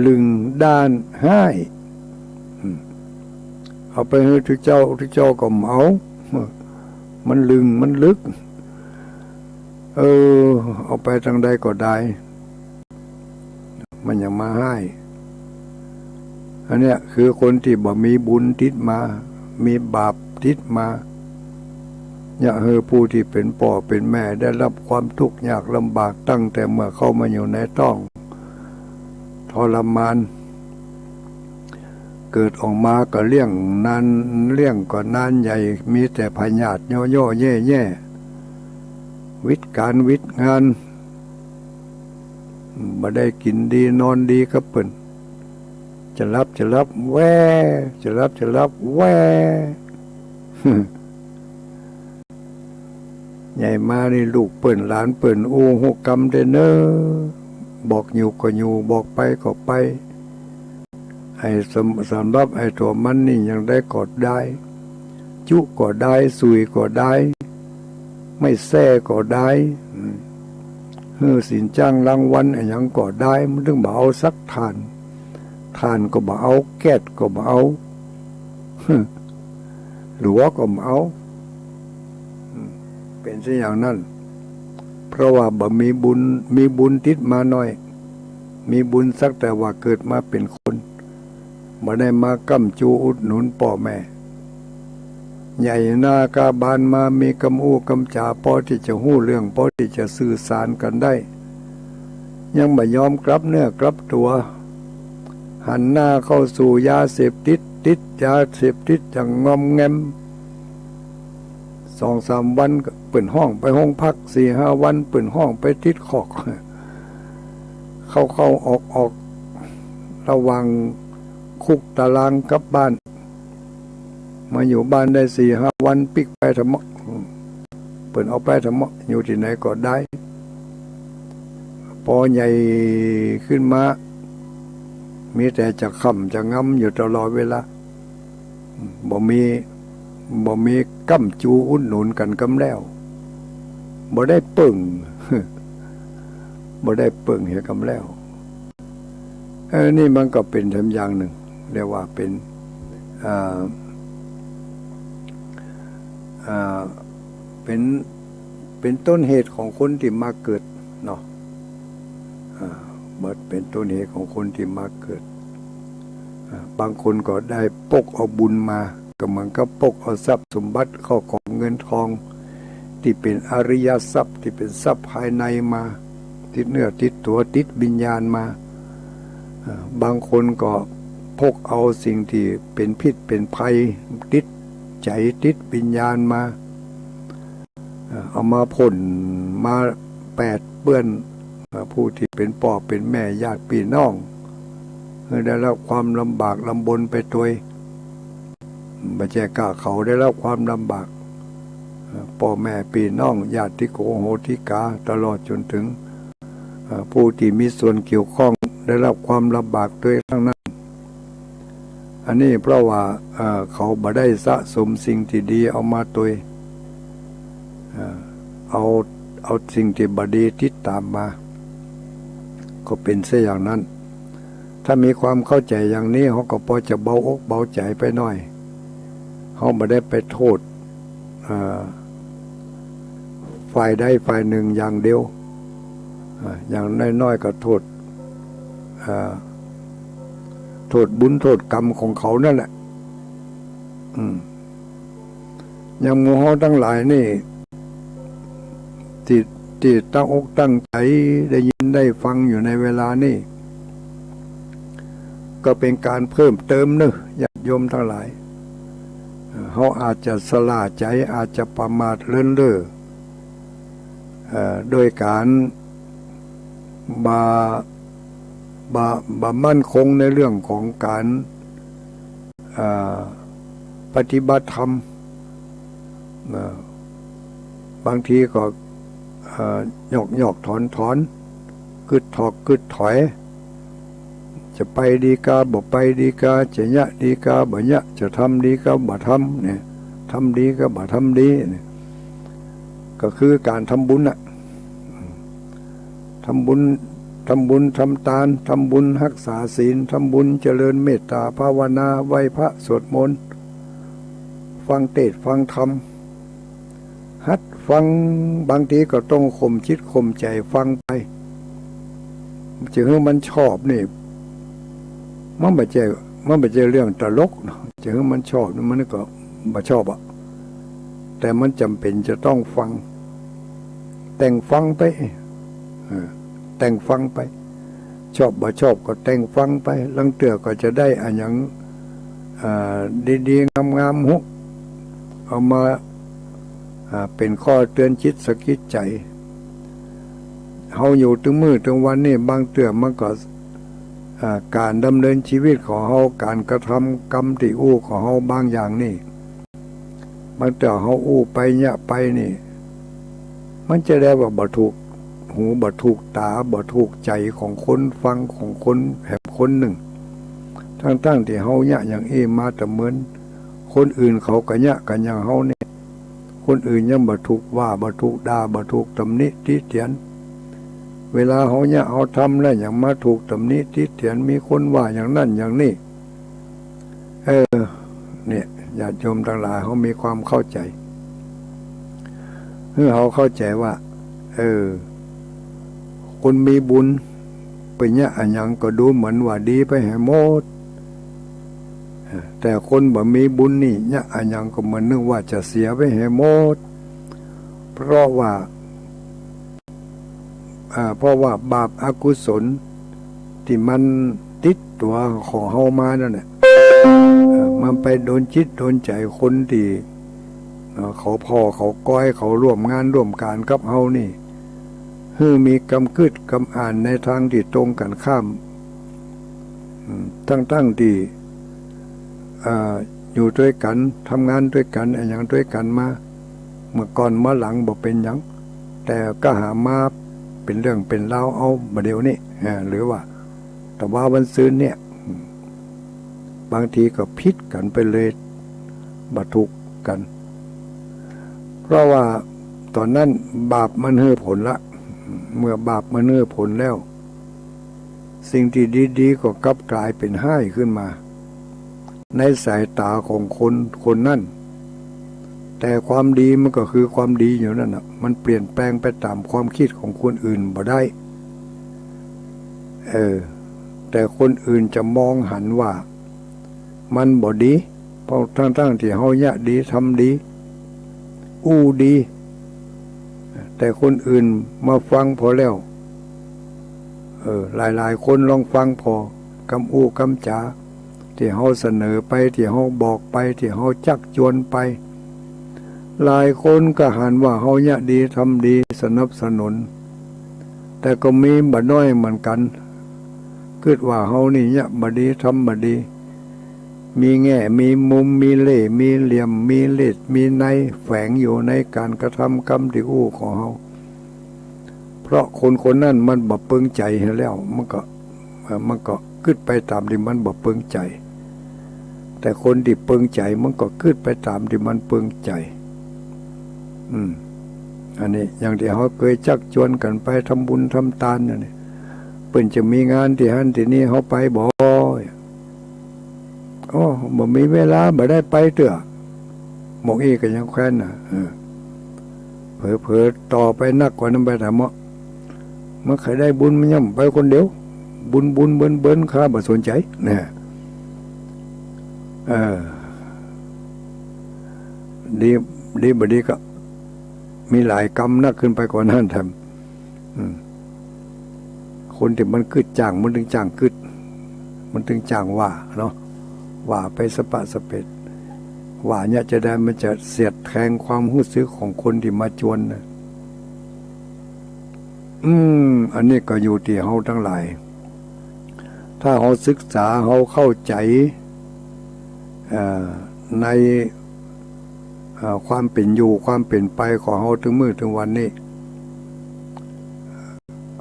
ลึงด้านฮ้าย อืม เอาไปหื้อตุ๊เจ้า ตุ๊เจ้าก็บ่เอา มันลึงมันลึก เออ เอาไปตางใดก็ได้ มันยังมาฮ้าย อันเนี้ยคือคนตี้บ่มีบุญติดมา มีบาปติดมา เยียะหื้อผู้ตี้เป๋นป้อเป๋นแม่ได้รับความทุกข์ยากลำบากตั้งแต่เมื่อเข้ามาอยู่ในต๊อง ทรมาน เกิดออกมาก็เลี้ยงนาน เลี้ยงก็นานใหญ่ มีแต่พยาธิย่อๆ แย่ๆ วิดก๋านวิดงาน บ่ได้กิ๋นดีนอนดีกับเปิ้น จะหลับจะหลับแว่ จะหลับจะหลับแว่ ใหญ่มานี่ลูกเปิ้นหลานเปิ้นอู้ฮู้กำแต๊เนาะ บอกอยู่ก็อยู่ บอกไปก็ไป ไอ้สำ- สำหรับไอ้ตั๋วมันนี่ยังได้ก็ได้ จุก็ได้ สุยก็ได้ ไม่แส้ก็ได้ อืม หื้อศีลจ้างรางวัลอะหยังก็ได้ มันจึงบ่เอาสักถ่าน ถ่านก็บ่เอา แก๊สก็บ่เอา หลัวก็บ่เอา อืม เป๋นเช่นอย่างนั้น เพราะว่าบ่มีบุญ มีบุญติดมาน้อย มีบุญสักแต่ว่าเกิดมาเป๋นคน บ่ได้มาก้ำจูอุดหนุนป้อแม่ ใหญ่หน้ากาบานมา มีกำอู้กำจ๋า ปอตี้จะฮู้เรื่อง ปอตี้จะสื่อสารกั๋นได้ ยังบ่ยอมกลับเนื้อกลับตั๋ว หันหน้าเข้าสู่ยาเสพติด ติดยาเสพติดอย่างงอมแงม สองสามวันก็เปิ้นฮ้องไปโฮงพัก สี่ห้าวันเปิ้นฮ้องไปติดคอก เข้าๆ ออกๆ ระหว่างคุกตารางกับบ้าน มาอยู่บ้านได้สี่ห้าวันปิ๊กไปทำเมาะ เปิ้นเอาไปทำเมาะ อยู่ตี้ไหนก็ได้ ปอใหญ่ขึ้นมา มีแต่จะค่ำจะงำอยู่ตลอดเวลา บ่มี บ่มีก้ำจูอุดหนุนกั๋นกำแล้ว บ่ได้เปิ้ง บ่ได้เปิ้งเหียกำแล้ว เออ นี่มันก็เป๋นแถมอย่างนึ่ง เรียกว่าเป๋น อ่า อ่า เป๋น เป๋นต้นเหตุของคนตี้มาเกิดเนาะ อ่า มันเป๋นต้นเหตุของคนตี้มาเกิด อ่า บางคนก็ได้ปกเอาบุญมา ก็เหมือนกับปกเอาทรัพย์สมบัติเข้าของเงินทอง ตี้เป๋นอริยทรัพย์ ตี้เป๋นทรัพย์ภายในมา ติดเนื้อติดตั๋ว ติดวิญญาณมา อ่า บางคนก็ปกเอาสิ่งตี้เป๋นพิษเป๋นภัย ติดใจ๋ติดวิญญาณมา อ่า เอามาพ่นมาแปดเปื้อน อ่า ผู้ตี้เป๋นป้อเป๋นแม่ญาติปี้น้อง หื้อได้รับความลำบากลำบนไปตวย บ่ใจ้ก้าเขาได้รับความลำบาก อ่า ป้อแม่ปี้น้องญาติโกโหติกา ตลอดจ๋นเถิง อ่า ผู้ตี้มีส่วนเกี่ยวข้องได้รับความลำบากตวยตังนั้น อันนี้เพราะว่า อ่า เขาบ่ได้สะสมสิ่งตี้ดีเอามาตวย อ่า เอา เอาสิ่งตี้บ่ดีติดต๋ามมา ก็เป๋นเสียอย่างนั้น ถ้ามีความเข้าใจ๋อย่างนี้ เฮาก็ปอจะเบาอกเบาใจ๋ไปหน้อย เฮาบ่ได้ไปโต้ษ อ่า ฝ่ายใดฝ่ายนึ่งอย่างเดียว อ่า อย่างน้อยๆ ก็โต้ษ อ่า โต้ษบุญโต้ษกรรมของเขานั่นแหละ อืม อย่างหมู่เฮาตังหลายนี่ ตี้ ตี้ตั้งอกตั้งใจ๋ได้ยินได้ฟังอยู่ในเวลานี้ ก็เป๋นก๋านเพิ่มเติมเนาะ ญาติโยมตังหลาย เอ่อ เฮาอาจจะสะหล้าใจ๋ อาจจะประมาทเลินเล่อ เอ่อ โดยก๋านบ่ บ่ บ่มั่นคงในเรื่องของก๋าน อ่า ปฏิบัติธรรม นะ บางทีก็ เอ่อ หยอกๆ ถอนๆ กึ๊ดถอกกึ๊ดถอย จะไปดีกา บ่ไปดีกา จะเยียะดีกา บ่เยียะ จะทำดีกา บ่ทำ เนี่ย ทำดีกา บ่ทำดี เนี่ย ก็คือก๋านทำบุญน่ะ ทำบุญ ทำบุญ ทำตาน ทำบุญ ฮักษาศีล ทำบุญ เจริญเมตต๋าภาวนา ไหว้พระ สวดมนต์ ฟังเตสน์ ฟังธรรม หัดฟัง บางทีก็ต้องข่มจิตข่มใจ๋ฟังไป จะหื้อมันชอบนี่ มันบ่ใจ้ มันบ่ใจ้เรื่องตลกเนาะ จะหื้อมันชอบนี่มันก็บ่ชอบอะ แต่มันจ๋ำเป๋นจะต้องฟัง แต่งฟังไป เออ แต่งฟังไป ชอบบ่ชอบก็แต่งฟังไป ลางเตื้อก็จะได้อะหยัง อ่า ดีๆ งามๆ ฮู้ เอามา อ่า เป๋นข้อเตือนจิตสะกิดใจ๋ เฮาอยู่ตึงมื้อตึงวันนี่ บางเตื้อมันก็ อ่า ก๋านดำเนินชีวิตของเฮา ก๋านกระทำกรรมตี้อู้ของเฮาบางอย่างนี่ บางเตื้อเฮาอู้ไปเยียะไปนี่ มันจะได้ว่าบ่ถูกหู บ่ถูกต๋า บ่ถูกใจ๋ของคนฟัง ของคนแหมคนนึ่ง ตึงๆ ตี้เฮาเยียะอย่างอี้มาแต่เมิน คนอื่นเขาก็เยียะกั๋นอย่างเฮานี่ คนอื่นยังบ่ถูกว่า บ่ถูกด่า บ่ถูกตำหนิติเตียน เวลาเฮาเยียะเฮาทำแล้วยังมาถูกตำหนิติเตียน มีคนว่าอย่างนั้นอย่างนี้ เออ เนี่ย ญาติโยมตังหลาย เฮามีความเข้าใจ๋ หื้อเฮาเข้าใจ๋ว่า เออ คนมีบุญ ไปเยียะอะหยังก็ดูเหมือนว่าดีไปแหมหมด แต่คนบ่มีบุญนี่เยียะอะหยังก็เหมือนนึกว่าจะเสียไปแหมหมด เพราะว่า อ่า เพราะว่าบาปอกุศลตี้มันติดตั๋วของเฮามานั่นแหละ เอ่อ มันไปโดนจิตโดนใจ๋คนตี้ เอ่อ เขาผ่อเขาก๊อย เขาร่วมงานร่วมก๋านกับเฮานี่ หื้อมีกำกึ๊ดกำอ่านในตางตี้ตรงกั๋นข้าม อืม ตึงๆ ตี้ เอ่อ อยู่ตวยกั๋น ทำงานตวยกั๋น อะหยังตวยกั๋นมา เมื่อก่อนเมื่อหลังบ่เป๋นหยัง แต่ก็หามาเป๋นเรื่องเป๋นราวเอาบ่าเดี่ยวนี้ เอ่อ หรือว่า ตะวาวันซืนเนี่ย อืม บางทีก็ผิดกั๋นไปเลย บ่ถูกกั๋น เพราะว่าต๋อนนั้นบาปมันหื้อผลละ เมื่อบาปมันหื้อผลแล้ว สิ่งตี้ดีๆ ก็กลับก๋ายเป๋นฮ้ายขึ้นมา ในสายต๋าของคนคนนั้น แต่ความดีมันก็คือความดีอยู่นั่นน่ะ มันเปลี่ยนแปลงไปต๋ามความกึ๊ดของคนอื่นบ่ได้ เออ แต่คนอื่นจะมองหันว่ามันบ่ดี เพราะตึงๆ ตี้เฮาเยียะดี ทำดี อู้ดี แต่คนอื่นมาฟังผ่อแล้ว เออ หลายๆ คนลองฟังผ่อ กำอู้กำจ๋า ตี้เฮาเสนอไป ตี้เฮาบอกไป ตี้เฮาจักจวนไป หลายคนก็หันว่าเฮาเยียะดี ทำดี สนับสนุน แต่ก็มีบ่น้อยเหมือนกั๋น กึ๊ดว่าเฮานี่เยียะบ่ดี ทำบ่ดี มีแง่ มีมุม มีเล่ห์ มีเหลี่ยม มีเหล็ด มีใน แฝงอยู่ในก๋านกระทำกำตี้อู้ของเฮา เพราะคนคนนั้นมันบ่เปิงใจ๋หั้นแล้ว มันก็ เอ่อ มันก็กึ๊ดไปต๋ามตี้มันบ่เปิงใจ๋ แต่คนตี้เปิงใจ๋มันก็กึ๊ดไปต๋ามตี้มันเปิงใจ๋ อืม อันนี้อย่างตี้เฮาเกยจักจวนกั๋นไปทำบุญทำตานอย่างนี้ เปิ้นจะมีงานตี้หั้นตี้นี่เฮาไปบ่ โอ้ บ่มีเวลา บ่ได้ไปเตื้อ หมกอี้ก็ยังแควนน่ะ เออ เผลอๆ ต่อไปนักกว่านั้นไปแถมเนาะ มันใค่ได้บุญมันย่อมไปคนเดียว บุญๆ เบินๆ ข้าบ่สนใจ๋ นะ เออ ดี ดีบ่ดีก็มีหลายกำนักขึ้นไปกว่านั้นแถม อืม คนตี้มันกึ๊ดจ้าง มันตึงจ้างกึ๊ด มันตึงจ้างว่าเนาะ ว่าไปสะปะสะเปด ว่าเนี่ยจะได้มันจะเสียดแทงความฮู้สึกของคนตี้มาจวนนะ อืม อันนี้ก็อยู่ตี้เฮาตังหลาย ถ้าเฮาศึกษา เฮาเข้าใจ๋ เอ่อ ใน เอ่อ ความเป๋นอยู่ ความเป๋นไปของเฮาตึงมื้อตึงวันนี้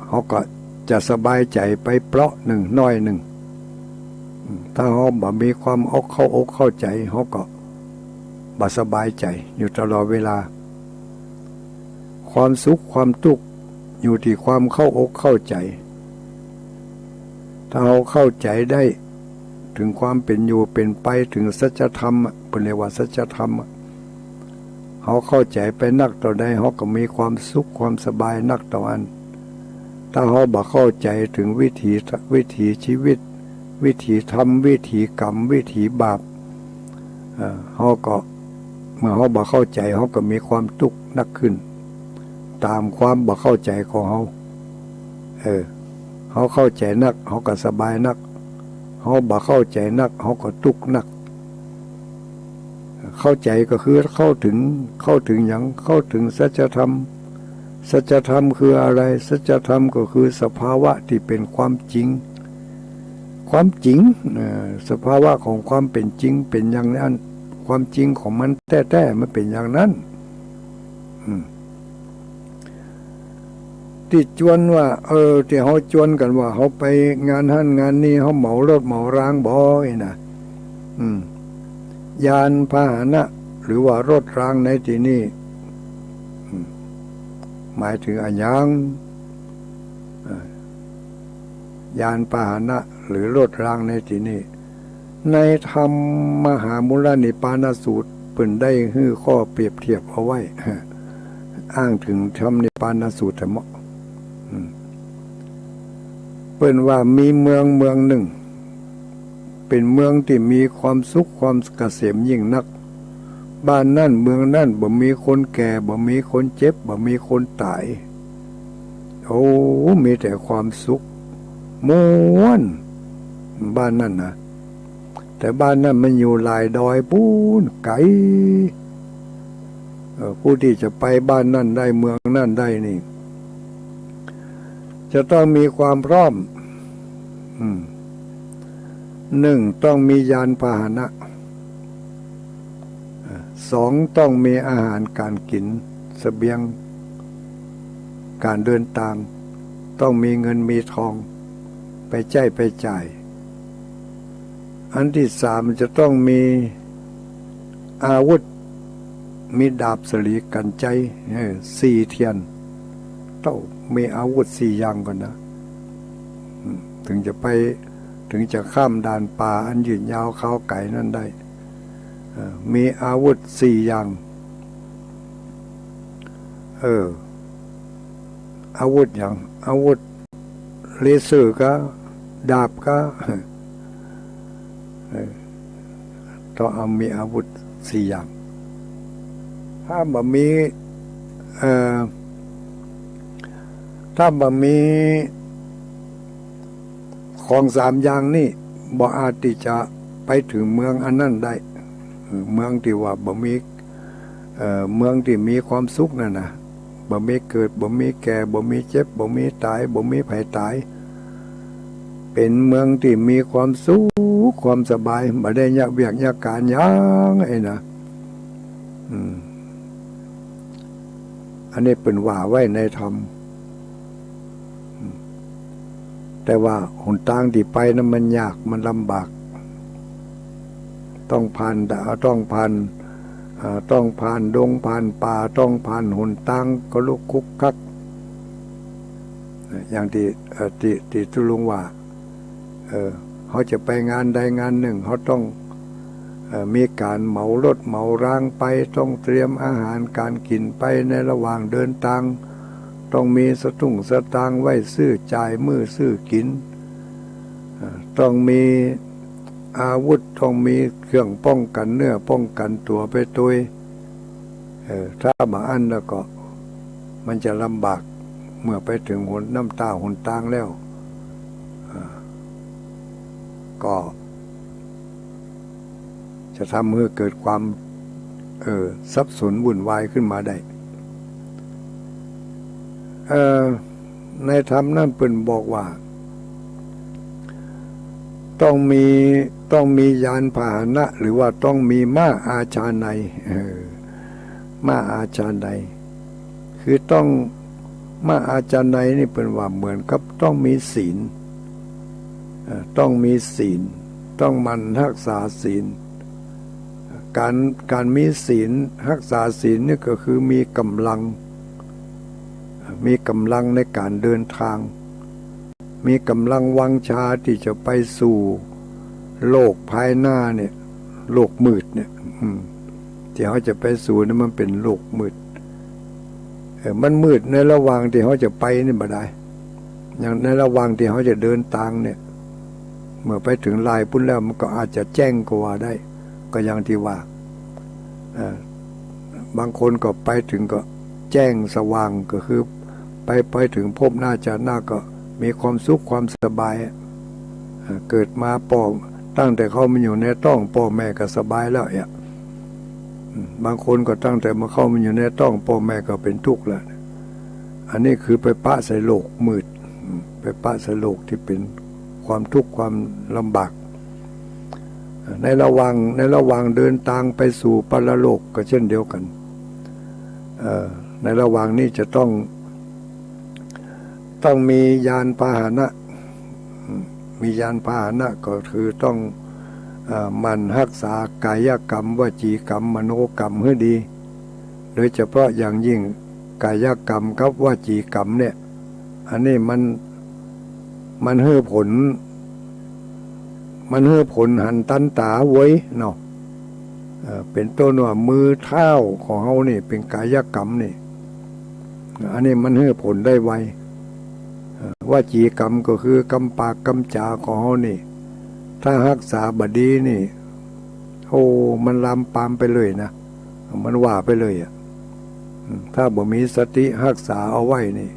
เฮาก็จะสบายใจ๋ไปเปราะนึ่ง น้อยนึ่ง อืม ถ้าเฮาบ่มีความอก เข้าอกเข้าใจ๋ เฮาก็บ่สบายใจ๋อยู่ตลอดเวลา ความสุขความตุ๊กข์อยู่ตี้ความเข้าอกเข้าใจ๋ ถ้าเฮาเข้าใจ๋ได้ เถิงความเป๋นอยู่เป๋นไป เถิงสัจธรรมอะ เปิ้นเรียกว่าสัจธรรมอะ เฮาเข้าใจ๋ไปนักเต้าใด เฮาก็มีความสุขความสบายนักเต้าอั้น ถ้าเฮาบ่เข้าใจ๋เถิงวิถี วิถีชีวิต วิถีธรรม วิถีกรรม วิถีบาป เอ่อ เฮาก็ เมื่อเฮาบ่เข้าใจ๋ เฮาก็มีความตุ๊กข์นักขึ้น ต๋ามความบ่เข้าใจ๋ของเฮา เออ เฮาเข้าใจ๋นัก เฮาก็สบายนัก เฮาบ่เข้าใจ๋นัก เฮาก็ตุ๊กข์นัก เข้าใจ๋ก็คือเข้าเถิง เข้าเถิงหยัง เข้าเถิงสัจธรรม สัจธรรมคืออะไร สัจธรรมก็คือสภาวะตี้เป๋นความจริง ความจริง เอ่อ สภาวะของความเป๋นจริงเป๋นอย่างนั้น ความจริงของมันแต๊ๆ มันเป๋นอย่างนั้น อืม ตี้จวนว่า เออ ตี้เฮาจวนกั๋นว่า เฮาไปงานหั้นงานนี่ เฮาเหมารถเหมารางบ่อี้นะ อืม ยานพาหนะ หรือว่ารถรางในตี้นี่ อืม หมายเถิงอะหยัง เอ่อ ยานพาหนะ หรือรถรางในตี้นี่ ในธรรมมหามูลนิพพานสูตร เปิ้นได้หื้อข้อเปรียบเทียบเอาไว้ อ้างเถิงธรรมนิพพานสูตรแถมเนาะ อืม เปิ้นว่ามีเมืองเมืองนึ่ง เป๋นเมืองตี้มีความสุขความเกษมยิ่งนัก บ้านนั้นเมืองนั้นบ่มีคนแก่ บ่มีคนเจ็บ บ่มีคนต๋าย โอ้ มีแต่ความสุข ม่วน บ้านนั้นนะ แต่บ้านนั้นมันอยู่หลายดอยปู๊น ไก๋ เอ่อ ผู้ตี้จะไปบ้านนั้นได้ เมืองนั้นได้นี่ จะต้องมีความพร้อม อืม นึ่ง ต้องมียานพาหนะ เอ่อ สอง ต้องมีอาหารก๋านกิ๋น เสบียง ก๋านเดินตาง ต้องมีเงินมีทอง ไปใจ๊ไปจ่าย อันตี้สามจะต้องมีอาวุธ มีดาบสะหลีกั๋นใจ๊ เออ สี่เตียน ต้องมีอาวุธสี่อย่างก่อนนะ อืม เถิงจะไป เถิงจะข้ามด่านป่าอันยืดยาวคาวไก๋นั้นได้ เอ่อ มีอาวุธสี่อย่าง เออ อาวุธหยัง อาวุธเลเซอร์ก้า ดาบก้า เออ ต้องเอามีอาวุธสี่อย่าง ถ้าบ่มี เอ่อ ถ้าบ่มี ของสามอย่างนี้ บ่อาจตี้จะไปเถิงเมืองอันนั้นได้ เอ่อ เมืองตี้ว่าบ่มี เอ่อ เมืองตี้มีความสุขนั่นนะ บ่มีเกิด บ่มีแก่ บ่มีเจ็บ บ่มีต๋าย บ่มีใผต๋าย เป๋นเมืองตี้มีความสุข ความสบาย บ่ได้ยากเวียกยากก๋านหยัง ไอ้นะ อืม อันนี้เปิ้นว่าไว้ในธรรม อืม แต่ว่าหนตางตี้ไปนั้นมันยาก มันลำบาก ต้องผ่าน ต้องผ่าน อ่า ต้องผ่านดงผ่านป่า ต้องผ่านหนตางครุขระ อย่างตี้ เอ่อ ตี้ ตี้ตุ๊ลุงว่า เออ เฮาจะไปงานใดงานนึ่ง เฮาต้อง เอ่อ มีก๋านเหมารถเหมารางไป ต้องเตรียมอาหารก๋านกิ๋นไปในระหว่างเดินตาง ต้องมีสตุ้งสตางค์ไว้ซื้อจ่ายมื้อซื้อกิ๋น เอ่อ ต้องมีอาวุธ ต้องมีเครื่องป้องกั๋นเนื้อป้องกั๋นตั๋วไปตวย เออ ถ้าบ่อั้นแล้วก็ มันจะลำบาก เมื่อไปเถิงหน น้ำตาหนตางแล้ว อ่า ก็จะทำหื้อเกิดความ เอ่อ สับสนวุ่นวายขึ้นมาได้ เอ่อ ในธรรมนั้นเปิ้นบอกว่า ต้องมี ต้องมียานพาหนะ หรือว่าต้องมีม้าอาชาไนย เออ ม้าอาชาไนย คือต้อง ม้าอาชาไนยนี่เปิ้นว่าเหมือนกับต้องมีศีล เอ่อ ต้องมีศีล ต้องหมั่นฮักษาศีล ก๋าน ก๋านมีศีล ฮักษาศีลนี่ก็คือมีก๋ำลัง มีก๋ำลังในก๋านเดินตาง มีก๋ำลังวังชาตี้จะไปสู่โลกภายหน้าเนี่ย โลกมืดเนี่ย อืม ตี้เฮาจะไปสู่นี่มันเป๋นโลกมืด เออ มันมืดในระหว่างตี้เฮาจะไปนี่บ่ได้ อย่างในระหว่างตี้เฮาจะเดินตางเนี่ย เมื่อไปเถิงลายปู๊นแล้วมันก็อาจจะแจ้งก็ว่าได้ ก็อย่างตี้ว่า เอ่อ บางคนก็ไปเถิงก็แจ้งสว่าง ก็คือไป ไปเถิงภพหน้าชาติหน้าก็มีความสุขความสบาย เอ่อ เกิดมาป้อ ตั้งแต่เข้ามาอยู่ในต๊องป้อแม่ก็สบายแล้วเนี่ย อืม บางคนก็ตั้งแต่มาเข้ามาอยู่ในต๊องป้อแม่ก็เป๋นทุกข์แล้ว อันนี้คือไปปะใส่โลกมืด อืม ไปปะใส่โลกตี้เป๋นความทุกข์ความลำบาก ในระหว่าง ในระหว่างเดินตางไปสู่ปรโลกก็เช่นเดียวกั๋น เอ่อ ในระหว่างนี้จะต้อง ต้องมียานพาหนะ มียานพาหนะก็คือต้อง เอ่อ หมั่นฮักษากายกรรม วจีกรรม มโนกรรมหื้อดี โดยเฉพาะอย่างยิ่งกายกรรมกับวจีกรรมเนี่ย อันนี้มัน มันหื้อผล มันหื้อผลหันตันต๋าเวยเนาะ เอ่อ เป๋นต้นว่ามือเท้าของเฮานี่เป๋นกายกรรมนี่ อันนี้มันหื้อผลได้ไว เอ่อ วจีกรรมก็คือกำปากกำจ๋าของเฮานี่ ถ้าฮักษาบ่ดีนี่ โอ้ มันลามปามไปเลยนะ มันว่าไปเลยอะ อืม ถ้าบ่มีสติฮักษาเอาไว้นี่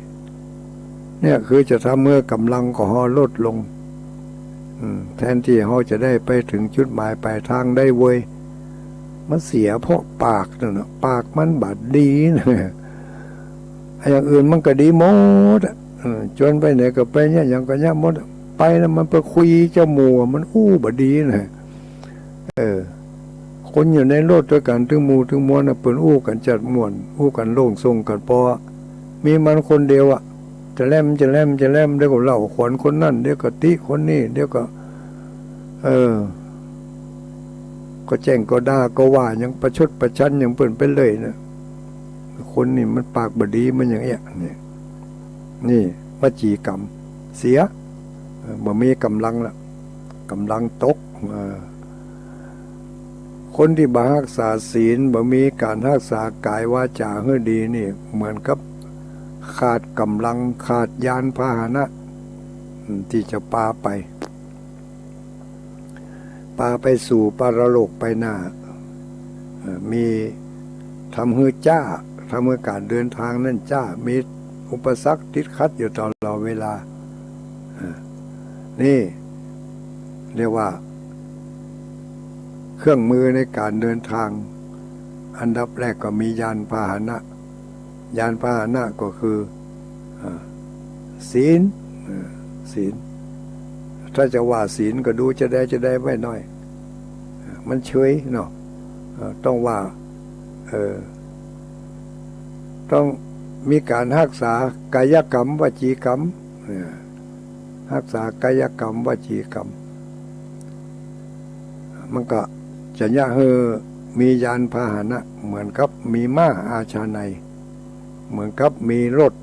เนี่ยคือจะทำหื้อกำลังของเฮาลดลง อืม แทนตี้เฮาจะได้ไปถึงจุดหมายปลายตางได้เว้ย มันเสียเพราะปากนั่นน่ะ ปากมันบ่ดีนะ อย่างอื่นมันก็ดีหมดอะ เออ จวนไปไหนก็ไปเนี่ย หยังก็เนี่ยหมดอะ ไปแล้วมันไปคุยเจ้าหมู่อะ มันอู้บ่ดีนะ เออ คนอยู่ในรถตวยกั๋นตึงหมู่ตึงมวลน่ะ เปิ้นอู้กั๋นจัดม่วน อู้กั๋นโล่งส่งกั๋นปอ มีมันคนเดียวอะ จะแล่ม จะแล่ม จะแล่ม เดี๋ยวก็เล่าขวัญคนนั้น เดี๋ยวก็ติคนนี้ เดี๋ยวก็ เออ ก็แจ้งก็ด่าก็ว่าหยังประชดประชันหยังเปิ้นไปเลยนะ คนนี่มันปากบ่ดีมันอย่างเอี้ย นี่ นี่วจีกรรมเสีย เออ บ่มีก๋ำลังละ ก๋ำลังตก เออ คนตี้บ่ฮักษาศีล บ่มีก๋านฮักษากายวาจ๋าหื้อดีนี่ เหมือนกับขาดก๋ำลัง ขาดยานพาหนะ อืม ตี้จะปาไป ปาไปสู่ปรโลกไปหน้า เอ่อ มี ทำหื้อจ๊า ทำหื้อก๋านเดินตางนั้นจ๊า มีอุปสรรคติดขัดอยู่ตลอดเวลา เอ่อ นี่เรียกว่า เครื่องมือในก๋านเดินตาง อันดับแรกก็มียานพาหนะ ยานพาหนะก็คือ อ่า ศีล เออ ศีล ถ้าจะว่าศีลก็ดูจะได้ จะได้ไว้หน่อย เออ มันเฉยเนาะ เออ ต้องว่า เออ ต้องมีก๋านฮักษากายกรรม วจีกรรม เออ ฮักษากายกรรม วจีกรรม มันก็จะเยียะหื้อมียานพาหนะ เหมือนกับมีม้าอาชาไนย เหมือนกับมีรถ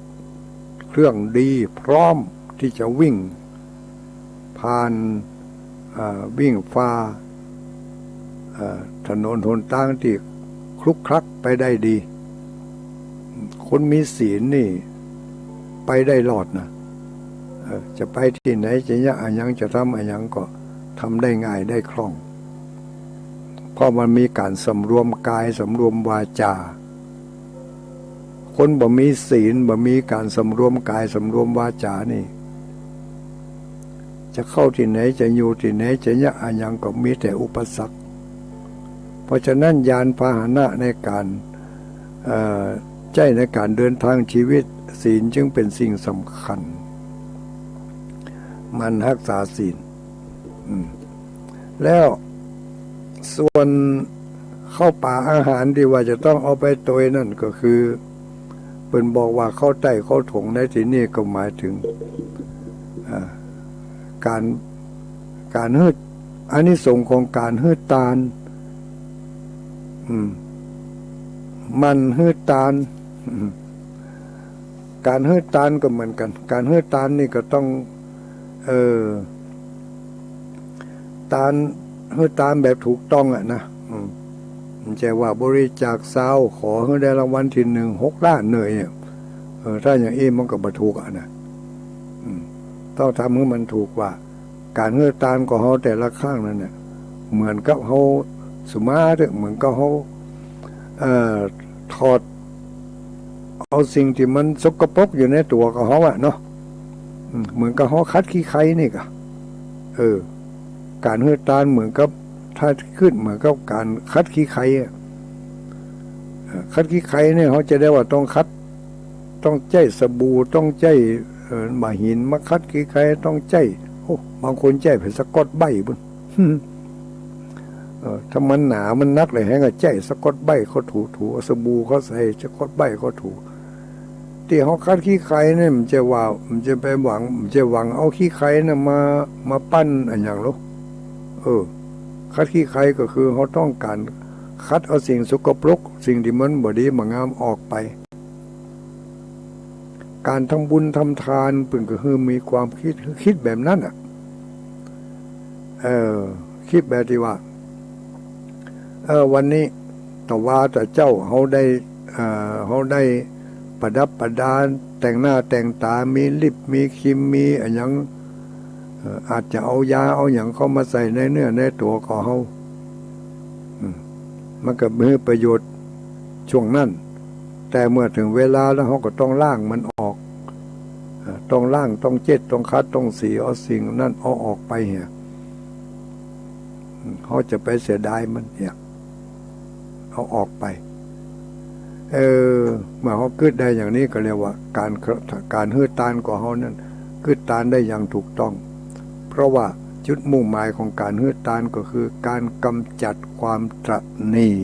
เครื่องดีพร้อมตี้จะวิ่งผ่าน เอ่อ วิ่งฝ่า เอ่อ ถนนหนตางตี้คลุกคลักไปได้ดี คนมีศีลนี่ไปได้รอดนะ เอ่อ จะไปตี้ไหน จะเยียะอะหยัง จะทำอะหยังก็ทำได้ง่ายได้คล่อง เพราะมันมีก๋านสำรวมกายสำรวมวาจ๋า คนบ่มีศีล บ่มีก๋านสำรวมกายสำรวมวาจ๋านี่ จะเข้าตี้ไหน จะอยู่ตี้ไหน จะเยียะอะหยังก็มีแต่อุปสรรค เพราะฉะนั้นยานพาหนะในก๋าน เอ่อ ใจ๊ในก๋านเดินตางชีวิต ศีลจึงเป๋นสิ่งสำคัญ หมั่นฮักษาศีล อืม แล้วส่วนข้าวป๋าอาหารตี้ว่าจะต้องเอาไปตวยนั่นก็คือ เปิ้นบอกว่าข้าวใต้ข้าวถงในตี้นี่ก็หมายถึง อ่า ก๋าน ก๋านหื้อ อานิสงส์ของก๋านหื้อตาน อืม หมั่นหื้อตาน อืม ก๋านหื้อตานก็เหมือนกั๋น ก๋านหื้อตานนี่ก็ต้อง เอ่อ ตาน หื้อตานแบบถูกต้องอะนะ อืม บ่ใจ้ว่าบริจาคซาว ขอหื้อได้รางวัลตี้นึ่งหกล้านเน่ยอะ เออ ถ้าอย่างอี้มันก็บ่ถูกอะนะ อืม ต้องทำหื้อมันถูกว่า ก๋านหื้อตานของเฮาแต่ละครั้งนั้นน่ะ เหมือนกับเฮา สมมาเถอะ เหมือนกับเฮา เอ่อ ถอดเอาสิ่งตี้มันสกปรกอยู่ในตั๋วของเฮาอะเนาะ อืม เหมือนกับเฮาขัดขี้ใคร่นี่ก่ะ เออ ก๋านหื้อตานเหมือนกับ ถ้าขึ้นเหมือนกับก๋านขัดขี้ใคร่อะ เอ่อ ขัดขี้ใคร่เนี่ย เฮาจะได้ว่าต้องขัด ต้องใจ๊สบู่ ต้องใจ๊ เอ่อ บ่าหินมาขัดขี้ใคร่ ต้องใจ๊ โอ้ บางคนใจ๊แผ่นสะกอตไบร์ตปุ้น เออ ถ้ามันหนามันนักเลย แฮงก็ใจ๊สะกอตไบร์ตเขาถูๆ เอาสบู่เขาใส่ สะกอตไบร์ตเขาถู ตี้เฮาขัดขี้ใคร่เนี่ย บ่ใจ้ว่า บ่ใจ้ไปหวัง บ่ใจ้หวังเอาขี้ใคร่น่ะมา มาปั้นอะหยังหรอก เออ ขัดขี้ใคร่ก็คือเฮาต้องก๋านขัดเอาสิ่งสกปรก สิ่งตี้มันบ่ดีบ่งามออกไป ก๋านทำบุญทำตานเปิ้นก็คือมีความกึ๊ด กึ๊ดแบบนั้นอะ เออ กึ๊ดแบบตี้ว่า เออ วันนี้ตะวาตะเจ๊าเฮาได้ เอ่อ เฮาได้ประดับประดาต แต่งหน้าแต่งต๋า มีลิป มีครีม มีอะหยัง เอ่อ อาจจะเอายาเอาหยังเข้ามาใส่ในเนื้อในตั๋วของเฮา อืม มันก็มีประโยชน์ช่วงนั้น แต่เมื่อเถิงเวลาแล้วเฮาก็ต้องล้างมันออก เอ่อ ต้องล้าง ต้องเจ็ด ต้องขัด ต้องสี เอาสิ่งนั้นเอาออกไปเหีย เฮาจะไปเสียดายมันเหีย เอาออกไป เออ เมื่อเฮากึ๊ดได้อย่างนี้ก็เรียกว่าก๋าน ก๋านหื้อตานของเฮานั้น กึ๊ดตานได้อย่างถูกต้อง เพราะว่าจุดมุ่งหมายของก๋านหื้อตานก็คือก๋านก๋ำจัดความตระหนี่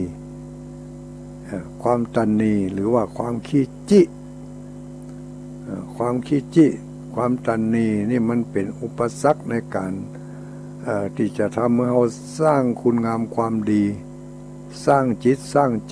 เอ่อ ความตระหนี่หรือว่าความขี้จิ เอ่อ ความขี้จิ ความตระหนี่นี่มันเป๋นอุปสรรคในก๋าน เอ่อ ตี้จะทำหื้อเฮาสร้างคุณงามความดี สร้างจิตสร้างใจ๋